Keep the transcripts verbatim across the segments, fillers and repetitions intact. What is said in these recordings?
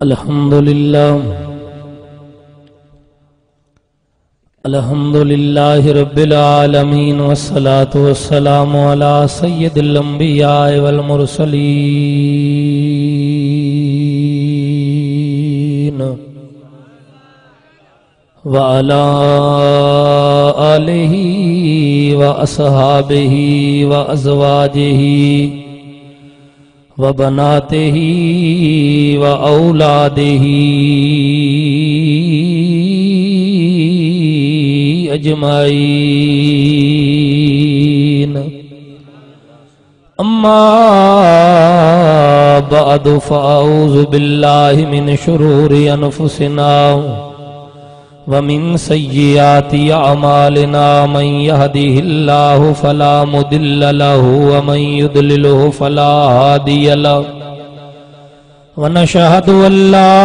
الحمد لله. الحمد لله رب العالمين، والصلاة والسلام على سيد الأنبياء والمرسلين، وعلى آله وأصحابه وأزواجه وبناته وأولاده أجمعين. أما بعد، فأعوذ بالله من شرور أنفسنا ومن سيئات أعمالنا. من يهده الله فلا مضل له ومن يضلله فلا هادي له. ونشهد أن لا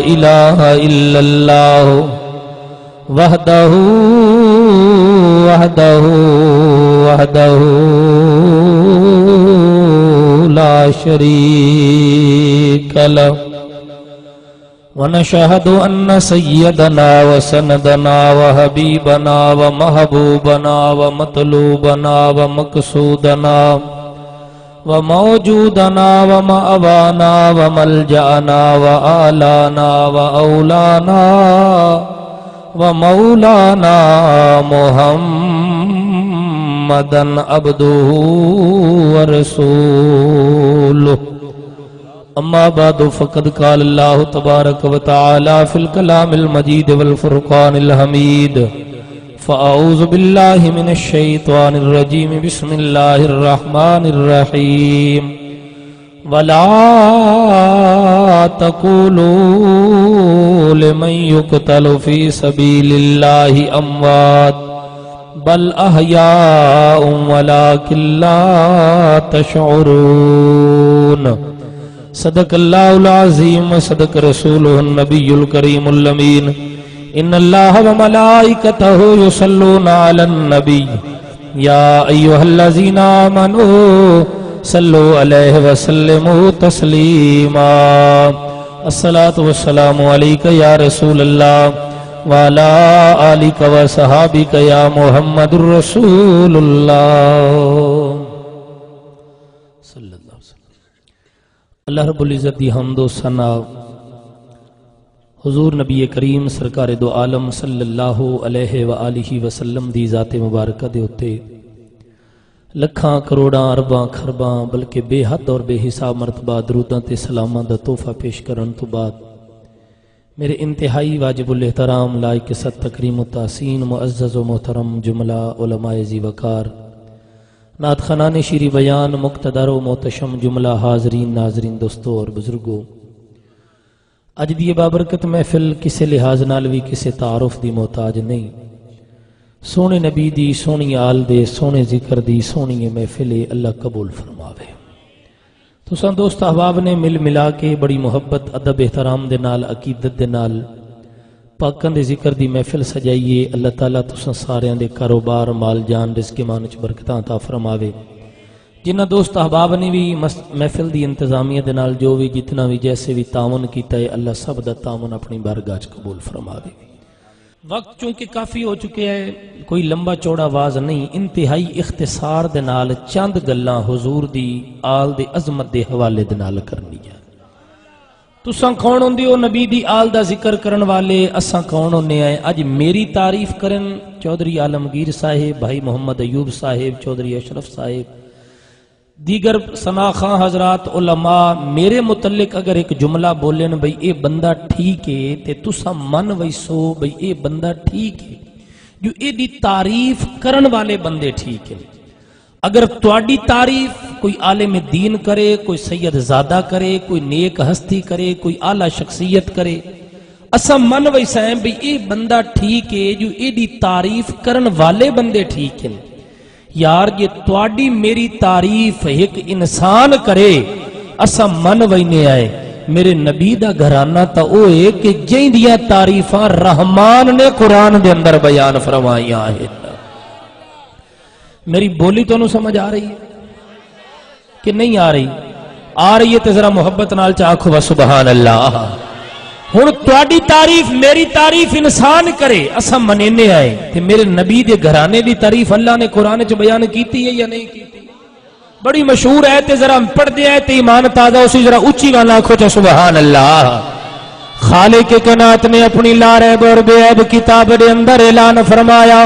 إله إلا الله وحده، وحده، وحده لا شريك له. ونشهد أن سيدنا وسندنا وحبيبنا ومحبوبنا ومطلوبنا ومقصودنا وموجودنا ومأوانا وملجأنا وآلانا وأولانا ومولانا محمدا عبده ورسوله. أما بعد، فقد قال الله تبارك وتعالى في الكلام المجيد والفرقان الحميد، فأعوذ بالله من الشيطان الرجيم. بسم الله الرحمن الرحيم. ولا تقولوا لمن يقتل في سبيل الله أموات، بل أحياء ولكن لا تشعرون. صدق الله العظيم وصدق رسوله النبي الكريم الأمين. إن الله وملائكته يصلون على النبي، يا أيها الذين آمنوا صلوا عليه وسلموا تسليما. الصلاة والسلام عليك يا رسول الله، وعلى آلك وصحابك يا محمد رسول الله. صلى الله عليه وسلم. اللہ رب العزت دی حمد و ثنا، حضور نبی کریم سرکار دو عالم صلی اللہ علیہ وآلہ وسلم دی ذات مبارکہ دے اتے لکھاں، کروڑاں، ارباں، کھرباں، بلکہ بے حد اور بے حساب مرتبہ دروداں تے سلاماں دا تحفہ پیش کرݨ توں بعد، میرے انتہائی واجب الاحترام، لائق صد تکریم و تحسین، معزز و محترم جملہ علماء ذی وقار، نعت خوانان شیریں بیان، مقتدر و محتشم جملہ حاضرین، ناظرین، دوستو اور بزرگو، اڄ دی اے بابرکت محفل کسے لحاظ نال وی کسے تعارف دی محتاج نہیں۔ سوہݨے نبی دی، سوہݨی آل دے، سوہݨے ذکر دی سوہݨی اے محفل اے، اللہ قبول فرماوے۔ تساں دوست احباب نے مل ملا کے بڑی محبت، ادب، احترام دے نال، عقیدت دے نال پاکاں دے ذکر دی محفل سجائی اے۔ اللہ تعالیٰ تساں ساریاں دے کاروبار، مال جان، رزق مال اچ برکتاں عطا فرماوے۔ جنہاں دوست احباب نے وی مس-، محفل دی انتظامیہ دے نال جو وی جتنا وی جیسے وی تعاون کیتا ہے، اللہ سب دا تعاون اپݨی بارگاہ اچ قبول فرماوے۔ وقت چونکہ کافی ہو چکے ہے، کوئی لمبا چوڑا واز نہیں، انتہائی اختصار دے نال چند گلاں حضور دی آل دے عظمت دے حوالے دے نال کرنی ہے۔ تساں کون ہوندے ہو نبی دی آل دا ذکر کرن والے، اساں کون ہوندے ہیں؟ اڄ میری تعریف کرن چوہدری عالمگیر صاحب، بھائی محمد ایوب صاحب، چوہدری اشرف صاحب، دیگر ثناء خواں حضرات، علماء میرے متعلق اگر ایک جملہ بولن بھئی اے بندہ ٹھیک ہے، تے تساں من ویسو بھئی اے بندہ ٹھیک ہے، جو اے دی تعریف کرن والے بندے ٹھیک ہیں۔ اگر تہاݙی تعریف کوئی عالم دین کرے، کوئی سید زادہ کرے، کوئی نیک ہستی کرے، کوئی اعلیٰ شخصیت کرے، اساں من ویسائیں بھئی اے بندہ ٹھیک ہے، جو ایݙی تعریف کرݨ والے بندے ٹھیک ہن۔ یار، جے تہاݙی میری تعریف ہک انسان کرے، اساں من وینے آئے۔ میرے نبی دا گھرانہ تاں او ہے کہ جئیں دیاں تعریفاں رحمان نے قرآن دے اندر بیان فرمائیاں ہن۔ میری بولی تانوں سمجھ آ رہی ہے کہ نہیں آ رہی؟ آ رہی ہے تے ذرا محبت نال چا آکھو، سبحان اللہ۔ ہن تہاݙی تعریف، میری تعریف انسان کرے، اساں منینے آئے، تے میرے نبی دے گھرانے دی تعریف اللہ نے قرآن چ بیان کیتی ہے یا نہیں کیتی؟ بڑی مشہور ہے، تے ذرا پڑھدے آئے تے ایمان تازہ ہوسی، ذرا اچی والا آکھو چا، سبحان اللہ۔ خالق کائنات نے اپنی لا ریب اور بے عیب کتاب دے اندر اعلان فرمایا،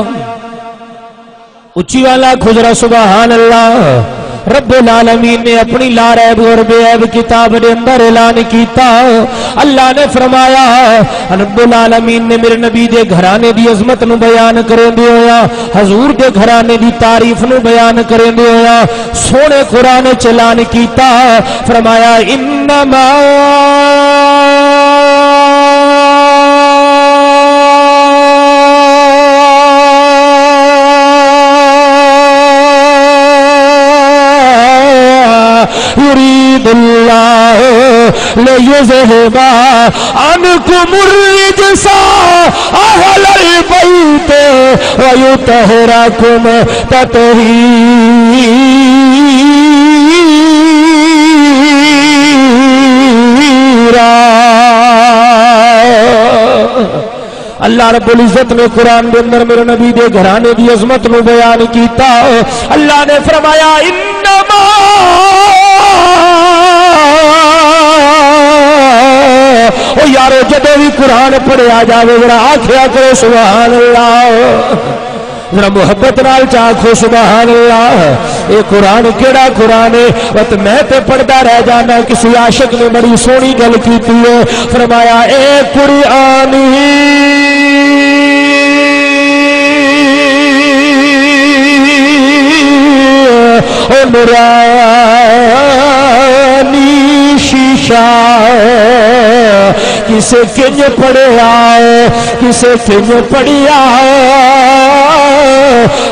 اچی والا آکھو ذرا، سبحان اللہ۔ رب العالمین نے اپنی لا ریب اور بے عیب کتاب دے اندر اعلان کیتا۔ اللہ نے فرمایا، رب العالمین نے میرے نبی دے گھرانے دی عظمت نو بیان کریندے ہویا، حضور دے گھرانے دی تعریف نو بیان کریندے ہویا سوہݨے قرآن چ اعلان کیتا، فرمایا، انما يريد الله ليذهب عنكم الرجس أهل البيت ويطهركم تطهيرا۔ اللہ رب العزت نے قرآن دے اندر میرے نبی دے گھرانے دی عظمت نو بیان کیتا۔ اللہ نے فرمایا، انما، او یارو، جدوں وی قرآن پڑھیا جاوے، ذرا آکھیا کرو، سبحان اللہ۔ ذرا محبت نال چا آکھو، سبحان اللہ۔ اے قرآن کیڑا قرآن ہے؟ وت میں تے پڑھدا رہ جانا۔ کسی عاشق نے بڑی سوہݨی گل کیتی ہے، فرمایا، اے قرآن ہی او نورانی شیشہ، کسے کنج پڑھیا ہے، کسے کنج پڑھیا ہے۔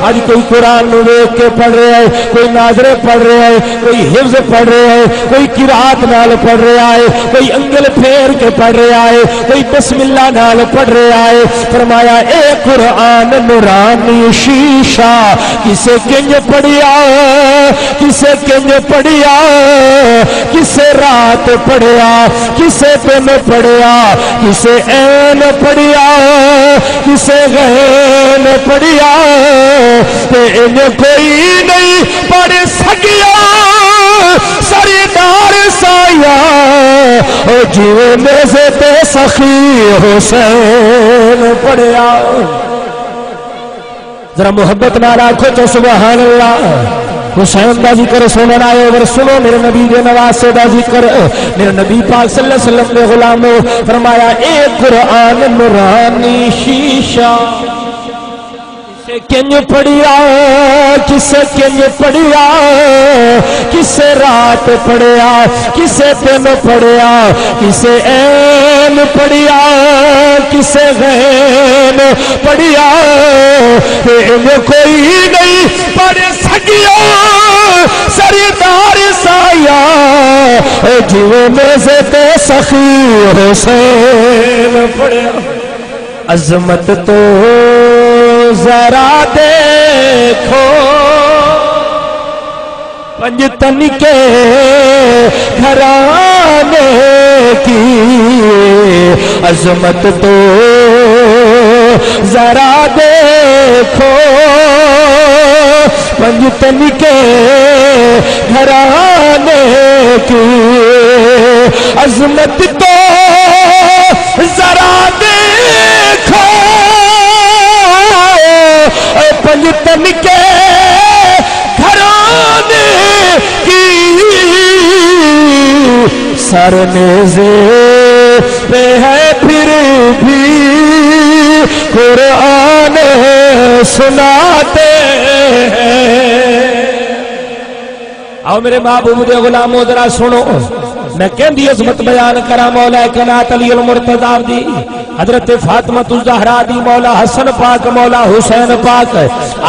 اڄ کوئی قرآن نو ویکھ کے پڑھ رہا ہے، کوئی ناظرے پڑھ رہا ہے، کوئی حفظ پڑھ رہا ہے، کوئی قرات نال پڑھ رہا ہے، کوئی انگل پھیر کے پڑھ رہا ہے، کوئی بسم اللہ نال پڑھ رہا ہے۔ فرمایا، اے قرآن نورانی شیشہ، کسے کنج پڑھیا، کسے کنج پڑھیا، کسے رات پڑھیا، کسے دن پڑھیا، کسے عین پڑھیا، کسے غین پڑھیا، تے انج کوئی نہیں پڑھ سڳیا سردار سایا، او جیویں نیزے تے سخی حسین پڑھیا۔ ذرا محبت نال آکھو چا سبحان اللہ۔ حسین دا ذکر سنن آئے ہو، ور سنو میرے نبی دے نواسے دا ذکر۔ میرے نبی پاک صلی اللہ علیہ وسلم دے غلامو، فرمایا، اے قرآن نورانی شیشہ، کسے کنج پڑھیا، کسے کنج پڑھیا، کسے رات پڑھیا، کسے دن پڑھیا، کسے عین پڑھیا، کسے غین پڑھیا، تے انج کوئی نہیں پڑھ سڳیا سردار سایا، او جیویں نیزے تے سخی حسین پڑھیا۔ عظمت تو ذرا دیکھو، پنج تن کے گھرانے کی عظمت تو ذرا دیکھو، پنج تن کے گھرانے کی عظمت تو ذرا دیکھو، اے پنج تن کے گھرانے کی۔ سر نیزے پہ ہے پھر بھی قرآن سناتے ہیں۔ آؤ میرے محبوب دے غلامو، ذرا سنو، میں کیندی عظمت بیان کراں مولا کائنات علی المرتضی دی، حضرت فاطمہ الزہرا دی، مولا حسن پاک، مولا حسین پاک۔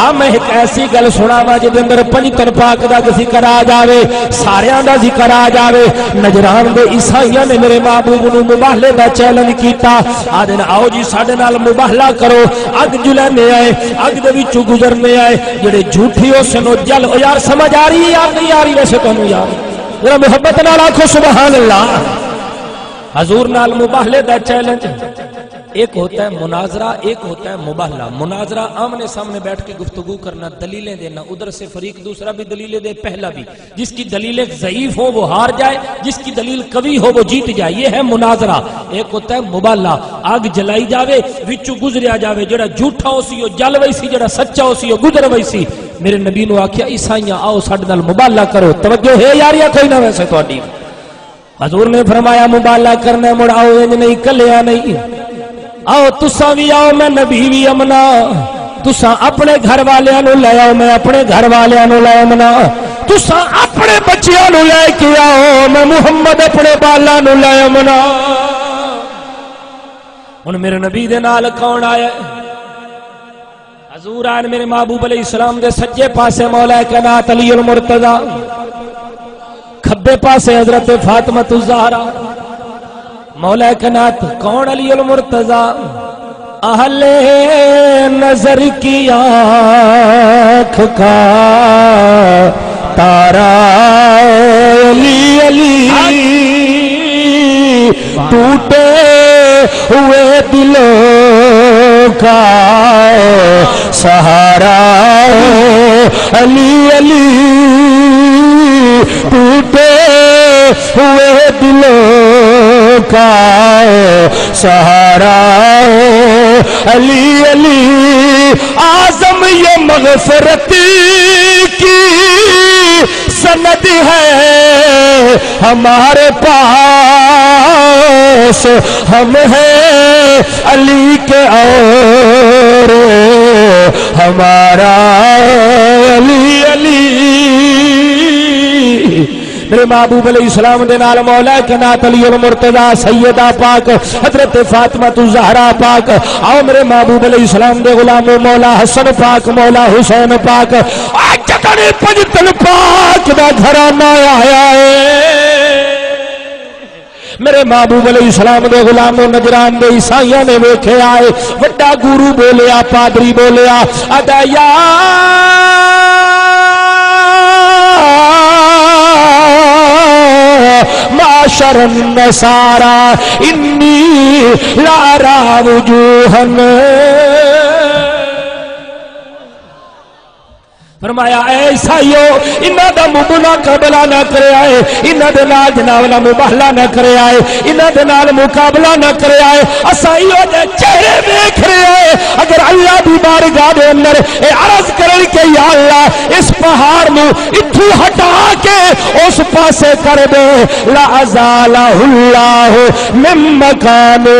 آ میں ایک ایسی گل سناواں جس دے اندر پنجتن پاک دا ذکر آ جاوے، ساریاں دا ذکر آ جاوے۔ نجران دے عیسائیاں نے میرے محبوب نو مباہلے دا چیلنج کیتا، آدھن، آؤ جی ساڈے نال مباہلہ کرو۔ اگ جلیندے آئے، اگ دے وچوں گزرنے آئے، جڑے جھوٹی ہوسن او جل۔ او یار، سمجھ آ رہی ہے یار، نہیں آ رہی ویسے تانوں یار؟ ذرا محبت نال آکھو سبحان اللہ۔ حضور نال مباہلے دا چیلنج، ایک ہوتا ہے مناظرہ، ایک ہوتا ہے مباہلہ۔ مناظرہ آمنے سامنے بیٹھ کے گفتگو کرنا، دلیلیں دینا، ادھر سے فریق دوسرا بھی دلیلیں دے، پہلا بھی۔ جس کی دلیلیں ضعیف ہو وہ ہار جائے، جس کی دلیل قوی ہو وہ جیت جائے، یہ ہے مناظرہ۔ ایک ہوتا ہے مباہلہ، آگ جلائی جاوے، وچوں گزریا جاوے، جڑا جھوٹا ہو سی وہ جل ویسی، جڑا سچا ہو سی وہ گزر ویسی۔ میرے نبی نو آکھیا، عیسائیاں آؤ ساڈے نال مباہلہ کرو۔ توجہ ہے یار یا کوئی نہ؟ ویسے تہاڈی حضور نے فرمایا، مباہلہ کرنا ہے، مڑ آؤ، انج نہیں، کلیا نہیں۔ آؤ، تساں وی آؤ، میں نبی وی امنا۔ تساں اپنے گھر والیاں نو لے آؤ، میں اپنے گھر والیاں نو لے امنا۔ تساں اپنے بچیاں نو لے کے آؤ، میں محمد اپنے بالاں نو لے امنا۔ ہن میرے نبی دے نال کون آیا ہے؟ حضور آئے، میرے محبوب علیہ السلام دے سجے پاسے مولا کائنات علی المرتضی، کھبے پاسے حضرت فاطمۃ الزہرا۔ مولا کائنات کون؟ علی المرتضی۔ اہل نظر کی آنکھ کا تارا علی، علی ٹوٹے ہوئے دلوں کا سہارا، علی علی ٹوٹے ہوئے دلوں کا سہارا، علی علی اعظم یہ مغفرت کی سند ہے ہمارے پاس، ہم ہیں علی کے اور ہمارا علی علی۔ میرے محبوب علیہ السلام دے نال مولا کائنات علی المرتضی، سیدہ پاک حضرت فاطمہ الزہرا پاک، آؤ میرے محبوب علیہ السلام دے غلامو، مولا حسن پاک، مولا حسین پاک، آ جتنے پنجتن پاک دا گھرانہ آیا ہے۔ میرے محبوب علیہ السلام دے غلامو، نجران دے عیسائیاں نے ویکھے آئے، وڈا گورو بولیا، پادری بولیا، ادا یا معشر النصارى انی لا ارى وجوہا۔ فرمایا، اے عیسائیو، انہاں دا مقابلہ نہ کریا ہے، انہاں دے نال جناب والا مباہلہ نہ کریا ہے، انہاں دے نال مقابلہ نہ کریا ہے۔ اساں ایہو جے چہرے ویکھ رہے ہیں۔ اگر اللہ دی بارگاہ دے اندر اے عرض کرن کہ یا اللہ، اس پہاڑ نو اتھوں ہٹا کے اس پاسے کر دے، لازالہ اللہ من مکانہ۔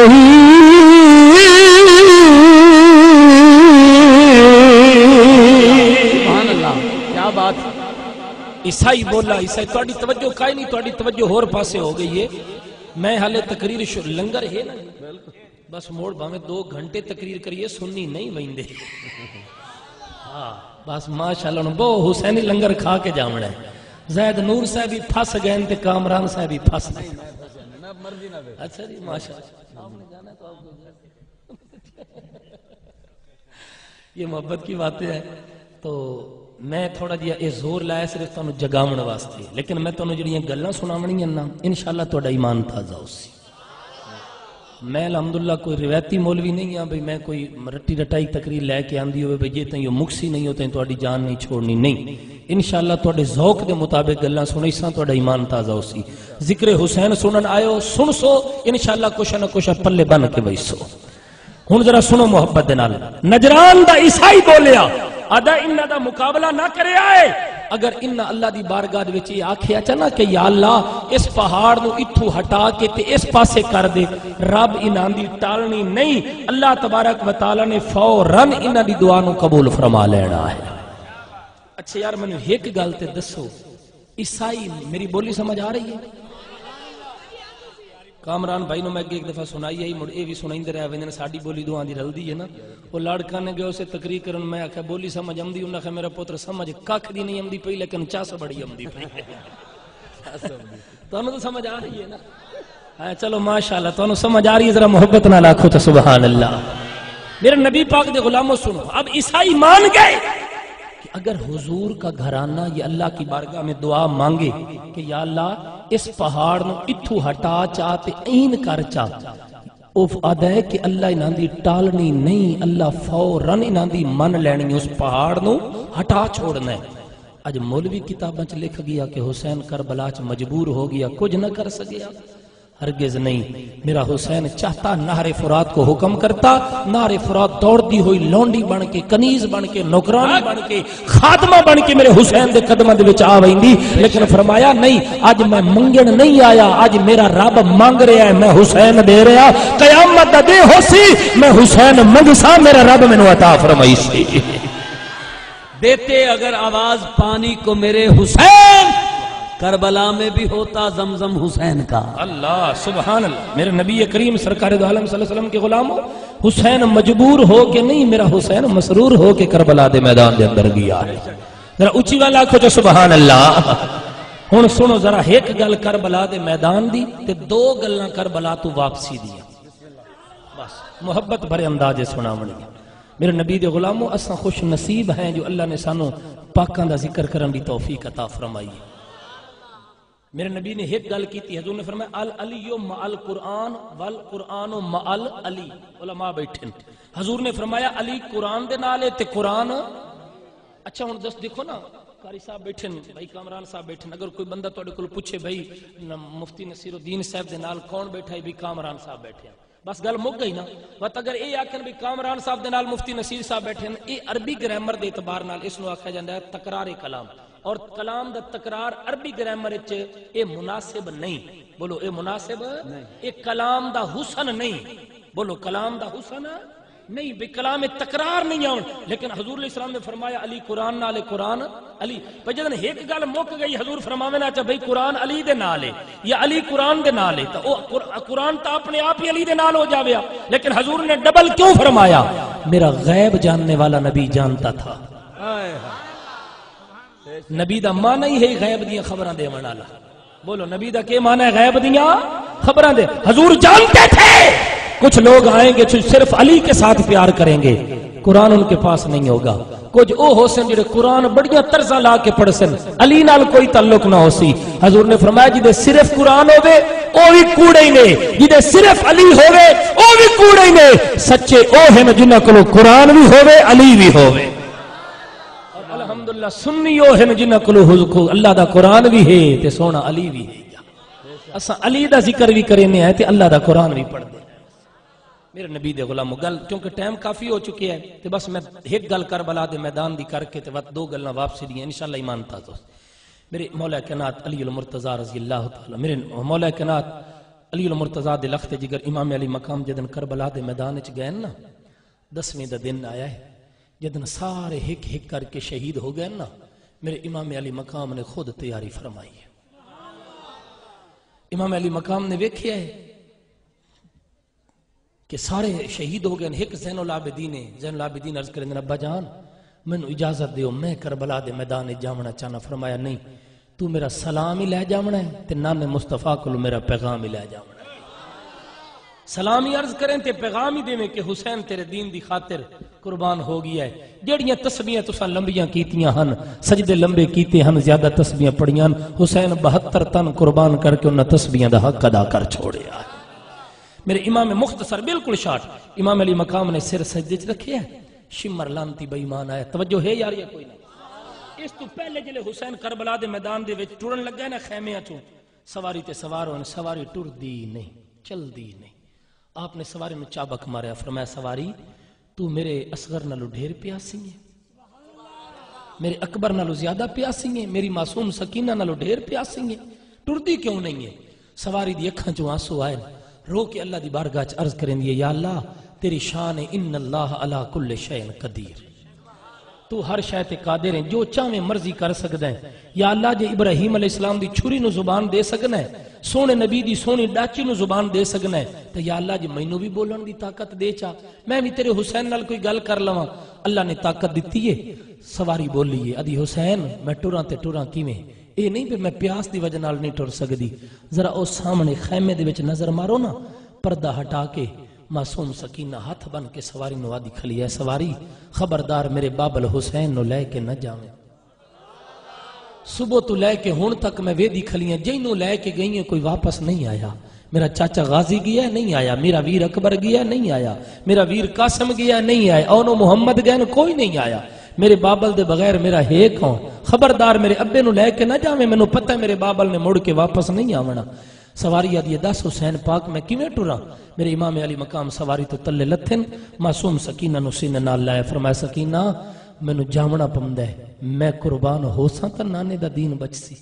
سبحان اللہ، کیا بات۔ عیسائی بولا، عیسائی، تہاڈی توجہ کائے نہیں، تہاڈی توجہ ہور پاسے ہو گئی ہے۔ میں حالے تقریر شو-، لنگر ہے نا؟ بس موڑ بھاویں دو گھنٹے تقریر کریے، سنی نہیں ویندے۔ ہاں، بس ماشاءاللہ، ہن بہو حسینی لنگر کھا کے جاونا ہے۔ زید نور صاحب بھی پھس گئے تے کامران صاحب بھی پھس گئے۔ اچھا جی، ماشاءاللہ۔ یہ محبت کی باتیں ہیں۔ تو میں تھوڑا جہا یہ زور لایا صرف تانوں جگاون واسطے، لیکن میں تانوں جڑیاں گلاں سناونیاں نا، انشاءاللہ تہاڈا ایمان تازہ ہوسی۔ میں الحمدللہ کوئی روایتی مولوی نہیں ہاں بھئی میں کوئی رٹی رٹائی تقریر لے کے آندی ہوئے بھئی جے تائیں او مکسی نہیں، او تائیں تہاڈی جان نہیں چھوڑنی، نہیں۔ انشاءاللہ تہاڈے ذوق دے مطابق گلاں سنیساں، تہاڈا ایمان تازہ ہوسی۔ ذکر حسین سنن آئے ہو، سنسو، انشاءاللہ کچھ نہ کچھ پلے بن کے ویسو۔ ہن ذرا سنو محبت دے نال۔ نجران دا عیسائی بولیا، آدا انہاں دا مقابلہ نہ کریا ہے۔ اگر انہاں اللہ دی بارگاہ دے وچ یہ آکھیا چا نا کہ یا اللہ، اس پہاڑ نو اتھوں ہٹا کے تے اس پاسے کر دے، رب انہاں دی ٹالنی نہیں۔ اللہ تبارک و تعالی نے فوراً انہاں دی دعا نو قبول فرما لینا ہے۔ اچھا یار، مینوں ہک گل تے دسو، عیسائی، میری بولی سمجھ آ رہی ہے؟ کامران بھائی نو میں اگے ایک دفعہ سنائی ہے، مڑ اے وی سنائیندے رہ ویندے نے، ساڈی بولی دوہاں دی رلدی ہے نا۔ او لڑ کنے گئے اسے تقریر کرن، میں آکھیا، بولی سمجھ آمدی؟ انہاں آکھیا، میرا پتر، سمجھ ککھ دی نہیں آمدی پئی، لیکن چس بڑی آمدی پئی۔ تانوں تو سمجھ آ رہی ہے نا؟ ہاں، چلو ماشاءاللہ، تانوں سمجھ آ رہی ہے، ذرا محبت نال آکھو تو سبحان اللہ۔ میرے نبی پاک دے غلامو سنو، اب عیسائی مان گئے کہ اگر حضور کا گھرانہ یہ اللہ کی بارگاہ میں دعا مانگے کہ یا اللہ، اس پہاڑ نو اتھو ہٹا چا تے این کر چا، او آدھا ہے کہ اللہ انہاں دی ٹالنی نہیں، اللہ فوراً انہاں دی من لینی، اس پہاڑ نو ہٹا چھوڑنا ہے۔ اج مولوی کتاباں چ لکھ گیا کہ حسین کربلا چ مجبور ہو گیا، کچھ نہ کر سکیا۔ ہرگز نہیں۔ میرا حسین چاہتا، نہر فرات کو حکم کرتا، نہر فرات دوڑتی ہوئی لونڈی بن کے، کنیز بن کے، نوکرانی بن کے، خادمہ بن کے میرے حسین دے قدماں دے وچ آ ویندی۔ لیکن فرمایا، نہیں، اج میں منگن نہیں آیا، اج میرا رب منگ رہا ہے، میں حسین دے رہا۔ قیامت دا دے ہوسی، میں حسین منگسا، میرا رب مینوں عطا فرمائیسی۔ دیتے اگر آواز پانی کو میرے حسین، کربلا میں بھی ہوتا زمزم حسین کا۔ اللہ، سبحان اللہ۔ میرے نبی کریم سرکار دو عالم صلی اللہ علیہ وسلم کے غلاموں، حسین مجبور ہو کے نہیں، میرا حسین مسرور ہو کے کربلا دے میدان دے اندر گیا ہے۔ ذرا اچھی والا آکھو جو سبحان اللہ۔ ہن سنو ذرا ایک گل کربلا دے میدان دی تے دو گلاں کربلا تو واپسی دی۔ بس محبت بھرے انداز سناونی۔ میرے نبی دے غلامو، اساں خوش نصیب ہیں جو اللہ نے سانوں پاکاں دا ذکر کرن دی توفیق عطا فرمائی ہے۔ میرے نبی نے ایک گل کی تھی، حضور نے فرمایا، "العلی مع القرآن والقرآن مع العلی۔" علماء بیٹھے ہیں۔ حضور نے فرمایا، "علی قرآن دے نال ہے تے قرآن۔" اچھا، ہن دس دیکھو نا، قاری صاحب بیٹھے ہیں، بھائی کامران صاحب بیٹھے ہیں، اگر کوئی بندہ تہاڈے کول پوچھے، "بھائی، ن-، مفتی نصیر الدین صاحب دے نال کون بیٹھا ہے؟" بھی کامران صاحب بیٹھے ہیں۔ بس گل مک گئی نا۔ بس اگر اے آکھن بھی کامران صاحب دے نال مفتی نصیر صاحب بیٹھے ہیں، اے عربی گرامر دے اعتبار نال اس نو آکھیا جاندا ہے تکرار کلام۔ اور کلام دا تکرار عربی گرامر وچ اے مناسب نہیں۔ بولو، اے مناسب نہیں۔ اے کلام دا حسن نہیں۔ بولو، کلام دا حسن نہیں۔ بھی کلام تکرار نہیں آون۔ لیکن حضور علیہ السلام نے فرمایا، "علی قرآن نال ہے، قرآن علی۔" پر جدن ایک گل مک گئی، حضور فرماوے نا، "اچھا بھائی، قرآن علی دے نال ہے یا علی قرآن دے نال ہے؟" تو او قر-، قرآن تو اپنے آپ ہی علی دے نال ہو جاوے۔ لیکن حضور نے ڈبل کیوں فرمایا؟ میرا غیب جاننے والا نبی جانتا تھا۔ نبی دا معنی ہی ہے غیب دیاں خبراں دیوݨ والا۔ بولو، نبی دا کی معنی ہے غیب دیاں خبراں دے؟ حضور جانتے تھے کچھ لوگ آئیں گے جو صرف علی کے ساتھ پیار کریں گے، قرآن ان کے پاس نہیں ہوگا۔ کچھ او ہوسن جڑے قرآن بڑیاں طرزاں لا کے پڑھسن، علی نال کوئی تعلق نہ ہوسی۔ حضور نے فرمایا، "جدے صرف قرآن ہووے، او وی کوڑے ہی نے، جدے صرف علی ہووے، او وی کوڑے ہی نے۔" سچے او ہن جنہاں کولوں قرآن وی ہووے، علی وی ہووے۔ اور الحمدللہ سنی او ہن جنہاں کولوں حض-، کو اللہ دا قرآن وی ہے تے سوہݨا علی وی ہے۔ اساں علی دا ذکر وی کریندے ہیں تے اللہ دا قرآن وی پڑھدے ہیں۔ میرے نبی دے غلامو، گل کیونکہ ٹائم کافی ہو چکے ہے تے بس میں ایک گل کربلا دے میدان دی کر کے تے وت دو گلاں واپسی دیاں، انشاءاللہ ایمان تازہ۔ میرے مولا کائنات علی المرتضی رضی اللہ تعالی، میرے مولا کائنات علی المرتضی دے لخت جگر امام علی مقام جدن کربلا دے میدان وچ گئے نا، دسویں دا دن آیا ہے، جدن سارے ہک ہک کر کے شہید ہو گئے نا، میرے امام علی مقام نے خود تیاری فرمائی ہے۔ امام علی مقام نے ویکھیا ہے کہ سارے شہید ہو گئے، ہک زین العابدین ہے۔ زین العابدین عرض کریندے، "ابا جان، مینوں اجازت دیو، میں کربلا دے میدان وچ جاوݨا چاہنا۔" فرمایا، "نہیں، تو میرا سلام ہی لے جاوݨا ہے تے نانے مصطفیٰ کولوں میرا پیغام ہی لے جاوݨا ہے۔" سلام ہی عرض کریں تے پیغام ہی دیویں کہ حسین تیرے دین دی خاطر قربان ہو گیا ہے۔ جیڑھیاں تسبیحاں تساں لمبیاں کیتیاں ہن، سجدے لمبے کیتے ہن، زیادہ تسبیحاں پڑھیاں ہن، حسین بہتر تن قربان کر کے انہاں تسبیحاں دا حق ادا کر چھوڑیا۔ میرے امام مختصر، بالکل شارٹ، امام علی مقام نے سر سجدے چ رکھے ہے، شمر لعنتی بے ایمان آیا، توجہ ہے یار یا کوئی نہ؟ اس تو پہلے جلے حسین کربلا دے میدان دے وچ ٹرن لگا ہے نا خیمیاں چوں، سواری تے سوار ہوئے، سواری ٹردی نہیں، چلدی نہیں۔ آپ نے سواری نوں چابک ماریا، فرمایا، "سواری، تو میرے اصغر نالوں ڈھیر پیاسی ہے، میرے اکبر نالوں زیادہ پیاسی ہے، میری معصوم سکینہ نالوں ڈھیر پیاسی ہے، ٹردی کیوں نہیں ہے؟" سواری دی اکھاں چوں آنسو آئے، رو کے اللہ دی بارگاہ چ عرض کریندی ہے، "یا اللہ، تیری شان ہے، ان اللہ علی کل شیء قدیر۔" تو ہر شے تے قادر ہیں، جو چاہویں مرضی کر سکدا ہیں۔ یا اللہ، جے ابراہیم علیہ السلام دی چھری نو زبان دے سکنا ہے، سوہݨے نبی دی سوہݨی ݙاچی نو زبان دے سکنا ہے، تے یا اللہ، جے مینوں وی ٻولݨ دی طاقت ݙے چا، میں وی تیرے حسین نال کوئی ڳل کر لواں۔ اللہ نے طاقت ݙتی ہے، سواری ٻولی ہے، آدھی، "حسین، میں ٹراں تے ٹراں کیویں؟ اے نہیں پئے میں پیاس دی وجہ نال نہیں ٹر سڳدی۔" ذرا او سامݨے خیمے دے وچ نظر مارو نا، پردہ ہٹا کے، معصوم سکینہ ہتھ بن کے سواری نو آدھی کھلی ہے، سواری، خبردار میرے بابل حسین نو لے کے نہ جاویں۔ صبح تو لے کے ہن تک میں ویدی کھلی ہیں، جینوں لے کے گئی ہیں کوئی واپس نہیں آیا۔ میرا چاچا غازی گیا ہے، نہیں آیا۔ میرا ویر اکبر گیا ہے، نہیں آیا۔ میرا ویر قاسم گیا ہے، نہیں آیا۔ اونو محمد گئے نے، کوئی نہیں آیا۔ میرے بابل دے بغیر میرا ہے کون؟ خبردار میرے ابے نو لے کے نہ جاویں، مینوں پتہ ہے میرے بابل نے مڑ کے واپس نہیں آونا۔ سواری آدھی ہے، دس حسین پاک میں کیویں ٹراں؟ میرے امام علی مقام سواری تو تلے لتھن، معصوم سکینہ نو سینے نال لایا، فرمایا، سکینہ، مینوں جاونا پوندا ہے، میں قربان ہوساں تاں نانے دا دین بچسی۔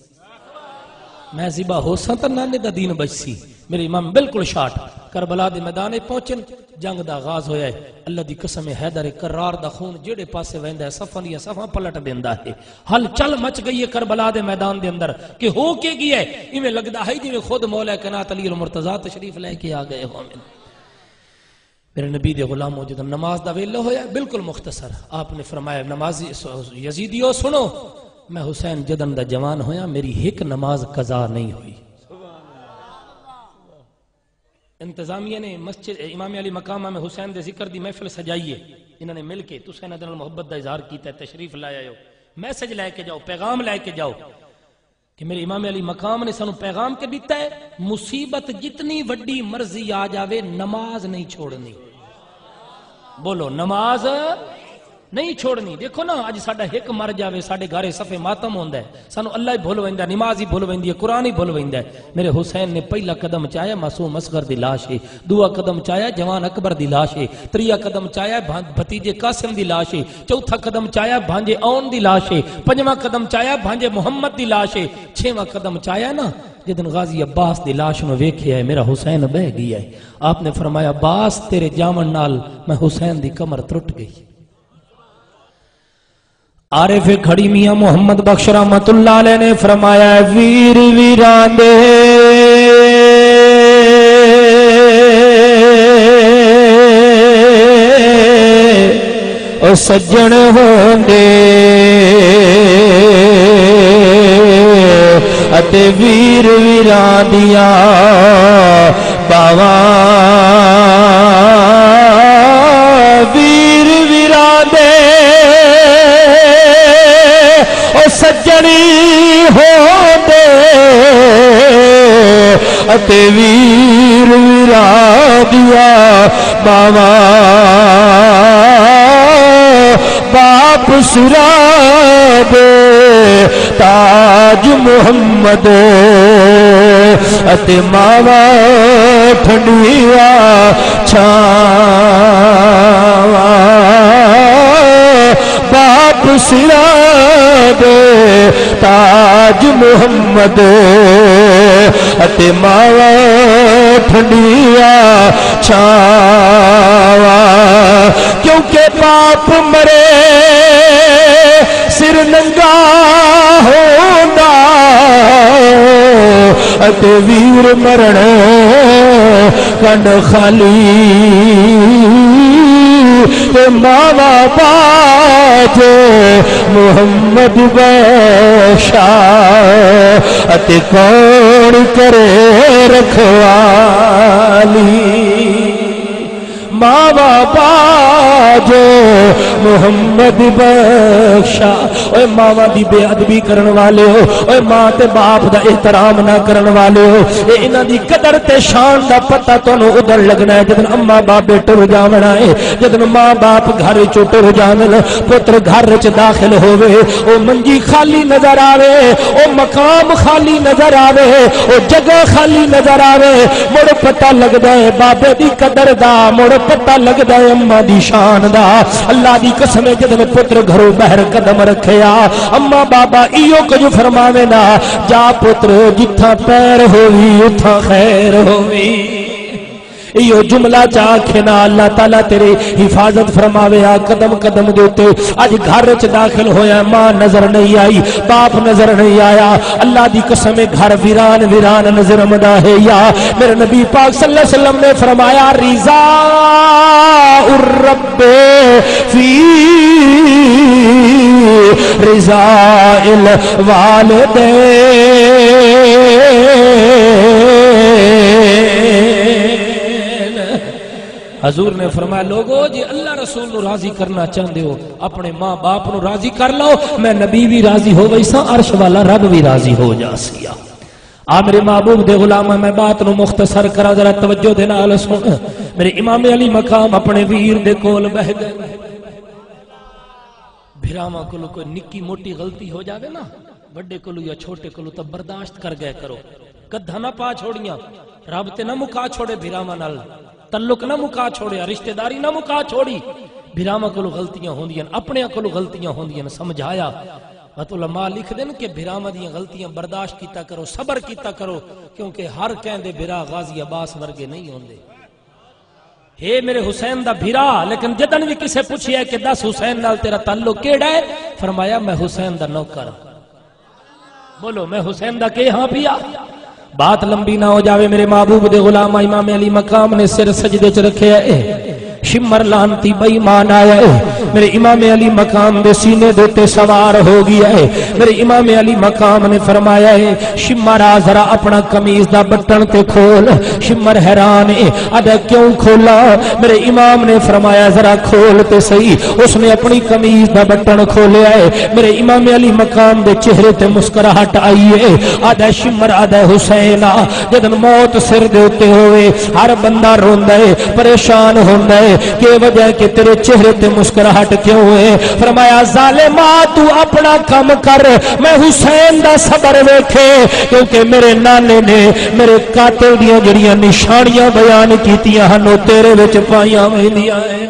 میں ذبح ہوساں تاں نانے دا دین بچسی۔ میرے امام بالکل شاٹ کربلا دے میدان اچ پہنچن، جنگ دا آغاز ہویا ہے۔ اللہ دی قسم ہے، حیدر کرار دا خون جیڑھے پاسے ویندا ہے، صفاں دیاں صفاں پلٹ ݙیندا ہے۔ ہلچل مچ ڳئی ہے کربلا دے میدان دے اندر کہ ہو کے ڳیا ہے۔ ایویں لڳدا ہے جیویں خود مولا کائنات علی المرتضیٰ تشریف لے کے آ ڳئے ہوون۔ میرے نبی دے غلامو، جدوں نماز دا ویلہ ہویا، بالکل مختصر، آپ نے فرمایا، نمازی، یزیدیو سنو، میں حسین جدن دا جوان ہویا، میری ہک نماز قضا نہیں ہوئی۔ انتظامیہ نے مسجد امام علی مقام امام حسین دے ذکر دی محفل سجائی ہے، انہاں نے مل کے، تساں انہاں دے نال محبت دا اظہار کیتا ہے، تشریف لے آئے ہو، میسج لے کے جاؤ، پیغام لے کے جاؤ۔ کہ میرے امام علی مقام نے سانوں پیغام کے ݙتا ہے، مصیبت جتنی وݙی مرضی آ جاوے، نماز نہیں چھوڑنی۔ بولو، نماز نہیں چھوڑنی۔ دیکھو نا، اڄ ساݙا ہک مر جاوے، ساݙے گھر صف ماتم ہوندا ہے، سانوں اللہ ہی بھل ویندا ہے، نماز ہی بھل ویندی ہے، قرآن ہی بھل ویندا ہے۔ میرے حسین نے پہلا قدم چایا، معصوم اصغر دی لاش ہے۔ ݙوہا قدم چایا، جوان اکبر دی لاش ہے۔ تریہا قدم چایا، بھان-، بھتیجے قاسم دی لاش ہے۔ چوتھا قدم چایا، بھانجے اون دی لاش ہے۔ پنجواں قدم چایا، بھانجے محمد دی لاش ہے۔ چھیواں قدم چایا نا، جدن غازی عباس دی لاش نو ویکھیا ہے، میرا حسین بہہ ڳیا ہے۔ آپ نے فرمایا، عباس، تیرے جاوݨ نال میں حسین دی کمر ترٹ ڳئی۔ عارف کھڑی میاں محمد بخش رحمت اللہ علیہ نے فرمایا ہے، ویر ویراں دے او سڄݨ ہوندے، اتے ویر ویراں دیاں ٻاہواں، ویر ویراں دے او سڄݨ ہوندے، اتے ویر ویراں دیاں ٻاہواں، باپ سراں دے تاج محمد، اتے ماواں ٹھنڈیاں چھاواں، باپ سراں دے تاج محمد، اتے ماواں ٹھنڈیاں چھاواں۔ کیونکہ باپ مرے سر ننگا ہوندا، اتے ویر مرݨ کنڈ خالی، تے ماوا باج محمد بخشا، اتے کون کرے رکھوالی۔ ماوا باج محمد بخشا۔ اوئے ماواں دی بے ادبی کرن والے ہو، اوئے ماں تے باپ دا احترام نہ کرن والے ہو، اے انہاں دی قدر تے شان دا پتہ تانوں ادھر لگنا ہے جدن اماں بابے ٹر جاونا ہے، جدن ماں باپ گھر چوں ٹر جاون، پتر گھر وچ داخل ہووے، او منجی خالی نظر آوے، او مقام خالی نظر آوے، او جگہ خالی نظر آوے، مڑ پتہ لگدا ہے بابے دی قدر دا، مڑ پتہ لگدا ہے اماں دی شان دا۔ اللہ دی قسم ہے، جدوں پتر گھروں باہر قدم رکھیا، اماں بابا ایہو کجھ فرماوے نا، جا پتر، جتھاں پیر ہووی، اتھاں خیر ہووی۔ ایہو جملہ چا آکھے نا، اللہ تعالیٰ تیری حفاظت فرماوے۔ آ قدم قدم دے اتے، اڄ گھر وچ داخل ہویا، ماں نظر نہیں آئی، باپ نظر نہیں آیا۔ اللہ دی قسم ہے، گھر ویران ویران نظر آمدا ہے۔ یا میرے نبی پاک صلی اللہ علیہ وسلم نے فرمایا، رضا الرب فی رضا الوالدین۔ حضور نے فرمایا، لوگو، جے اللہ رسول نو راضی کرنا چاہندے ہو، اپنے ماں باپ نو راضی کر لو، میں نبی بھی راضی ہو ویساں، عرش والا رب بھی راضی ہو جاسیا۔ آ میرے محبوب دے غلاماں، میں بات نو مختصر کراں، ذرا توجہ دے نال سن۔ میرے امام علی مقام اپنے ویر دے کول بہہ گئے۔ بھراواں کولوں کوئی نکی موٹی غلطی ہو جاوے نا، وڈے کولوں یا چھوٹے کولوں تاں برداشت کر گئے کرو۔ گدھا نہ پا چھوڑیاں، رب تے نہ مکا چھوڑے بھراواں نال، تعلق نہ مکا چھوڑیا، رشتہ داری نہ مکا چھوڑی۔ بھراواں کولوں غلطیاں ہوندیاں، اپنیاں کولوں غلطیاں ہوندیاں، سمجھایا۔ مت علماء لکھ دین کہ بھراواں دیاں غلطیاں برداشت کیتا کرو، صبر کیتا کرو، کیونکہ ہر کہیں دے بھرا غازی عباس ورگے نہیں ہوندے۔ ہے میرے حسین دا بھرا، لیکن جدن بھی کسے پوچھیا کہ دس حسین نال تیرا تعلق کیڑا ہے، فرمایا، میں حسین دا نوکر ہاں۔ بولو، میں حسین دا کے ہاں پیا؟ بات لمبی نہ ہو جاوے، میرے محبوب دے غلام امام علی مقام نے سر سجدے چ رکھے ہے۔ شمر لعنتی بے ایمان آیا ہے، میرے امام علی مقام دے سینے دے تے سوار ہو گیا ہے۔ میرے امام علی مقام نے فرمایا ہے، شمر، آ ذرا اپنا قمیض دا بٹن تے کھول۔ شمر حیران ہے، آدھا، کیوں کھولا؟ میرے امام نے فرمایا، ذرا کھول تے سہی۔ اس نے اپنی قمیض دا بٹن کھولیا ہے، میرے امام علی مقام دے چہرے تے مسکراہٹ آئی ہے۔ آدھا، شمر، آدھا، حسین آ، جدن موت سر دے اتے ہوئے، ہر بندہ روندا ہے، پریشان ہوندا ہے۔ کہ وجہ کہ تیرے چہرے تے مسکراہٹ کیوں ہے؟ فرمایا، ظالما، تو اپنا کم کر، میں حسین دا صبر ویکھے، کیونکہ میرے نانے نے میرے قاتل دیاں جڑیاں نشانیاں بیان کیتیاں ہن، او تیرے وچ پائیاں ویندیاں ہیں۔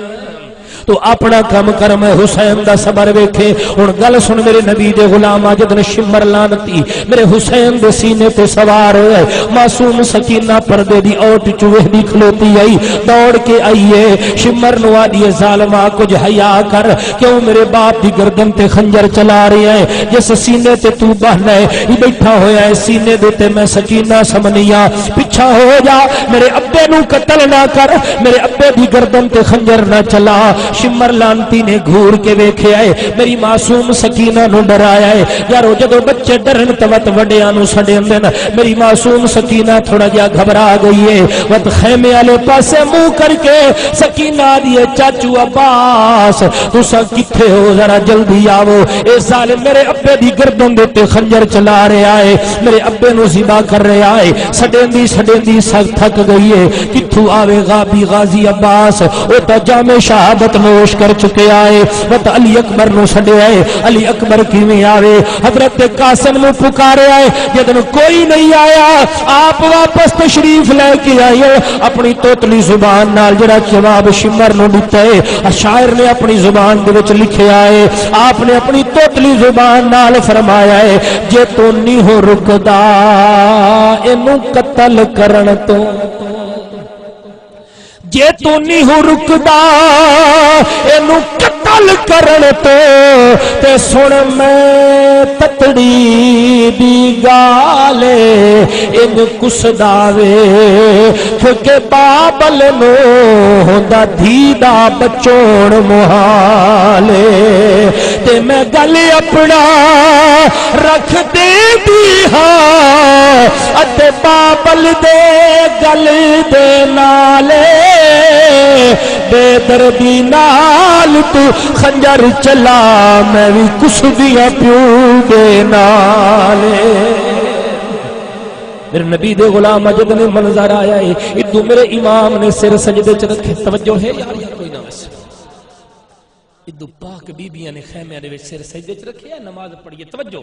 تو اپنا کم کر، میں حسین دا صبر ویکھے۔ ہن گل سن میرے نبی دے غلام، جدن شمر لعنتی میرے حسین دے سینے تے سوار ہوئے، معصوم سکینہ پردے دی اوٹ چ ویہدی کھلوتی آئی، دوڑ کے آئی ہے، شمر نو آدھی ہے، ظالما، کچھ حیا کر، کیوں میرے باپ دی گردن تے خنجر چلا رہیا ہے؟ جس سینے تے تو بہنا ہے، یہ بیٹھا ہویا ہے، سینے دے تے میں سکینہ سمنیا، پچھا ہو جا، میرے ابے نو قتل نہ کر، میرے ابے دی گردن تے خنجر نہ چلا۔ شمر لعنتی نے گھور کے ویکھیا ہے، میری معصوم سکینہ نو ڈرایا ہے۔ یارو، جدوں بچے ڈرن تے وت وڈیاں نو سڈیندن۔ میری معصوم سکینہ تھوڑا جہا گھبرا گئی ہے، وت خیمے والے پاسے منہ کر کے سکینہ آدھی ہے، چاچو عباس، تساں کتھے ہو؟ ذرا جلدی آوو۔ اے ظالم میرے ابے دی گردن دے تے خنجر چلا رہیا ہے، میرے ابے نو ذبح کر رہیا ہے۔ سڈیندی سڈیندی سک تھک گئی ہے۔ کتھوں آوے غابی غازی عباس؟ او تاں جام شہادت نوش کر چکیا ہے۔ وت علی اکبر نو سڈیا ہے۔ علی اکبر کیویں آوے؟ حضرت قاسم نو پکاریا ہے۔ جدن کوئی نہیں آیا، آپ واپس تشریف لے کے آئے۔ اپنی توتلی زبان نال جڑا جواب شمر نو ڈتا ہے، شاعر نے اپنی زبان دے وچ لکھیا ہے، آپ نے اپنی توتلی زبان نال فرمایا ہے، جے تو نہیں ہو رکدا اینو قتل کرن تو، جے تو نہیں ہو رکدا اینو قتل کرن تو، تے سن میں تتڑی دی گال، ان کسدا وے، کیونکہ بابل نو ہوندا دھی دا بچوڑ محال۔ تے میں گل اپنا رکھ دیندی ہاں اتے بابل دے گل دے نال، بے دردی نال تو خنجر چلا، میں وی کسدیاں پیو دے نال۔ میرے نبی دے غلام، جدوں منظر آیا ہے، ادو میرے امام نے سر سجدے چ رکھے۔ توجہ ہے یار، یار کوئی نہ ویسے۔ ادو پاک بیبیاں نے خیمیاں دے وچ سر سجدے چ رکھے، نماز پڑھیے۔ توجہ،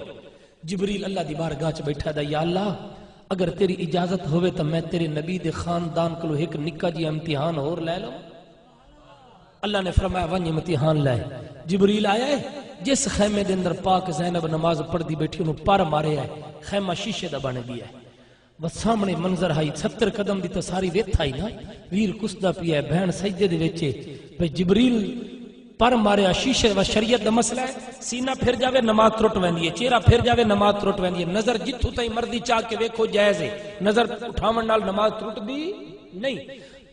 جبریل اللہ دی بارگاہ چ بیٹھا دا، یا اللہ، اگر تیری اجازت ہووے تاں میں تیرے نبی دے خاندان کولوں ہک نکا جیہا امتحان ہور لے لوں۔ اللہ نے فرمایا، ونج امتحان لے۔ جبریل آیا ہے، جس خیمے دے اندر پاک زینب نماز پڑھدی بیٹھی، انہوں پر مارے ہے، خیمہ شیشے دا بن گیا ہے۔ بس سامنے منظر ہائی، ستر قدم دی تے ساری ریت ہائی نا، ویر کسدا پیا ہے، بہن سجدے دے وچ ہے۔ بھئی جبریل پر ماریا، شیشے، و شریعت دا مسئلہ ہے، سینہ پھر جاوے نماز ترٹ ویندی ہے، چہرہ پھر جاوے نماز ترٹ ویندی ہے۔ نظر جتھوں تائیں مرضی چا کے ویکھو جائز ہے، نظر اٹھاون نال نماز ترٹدی نہیں۔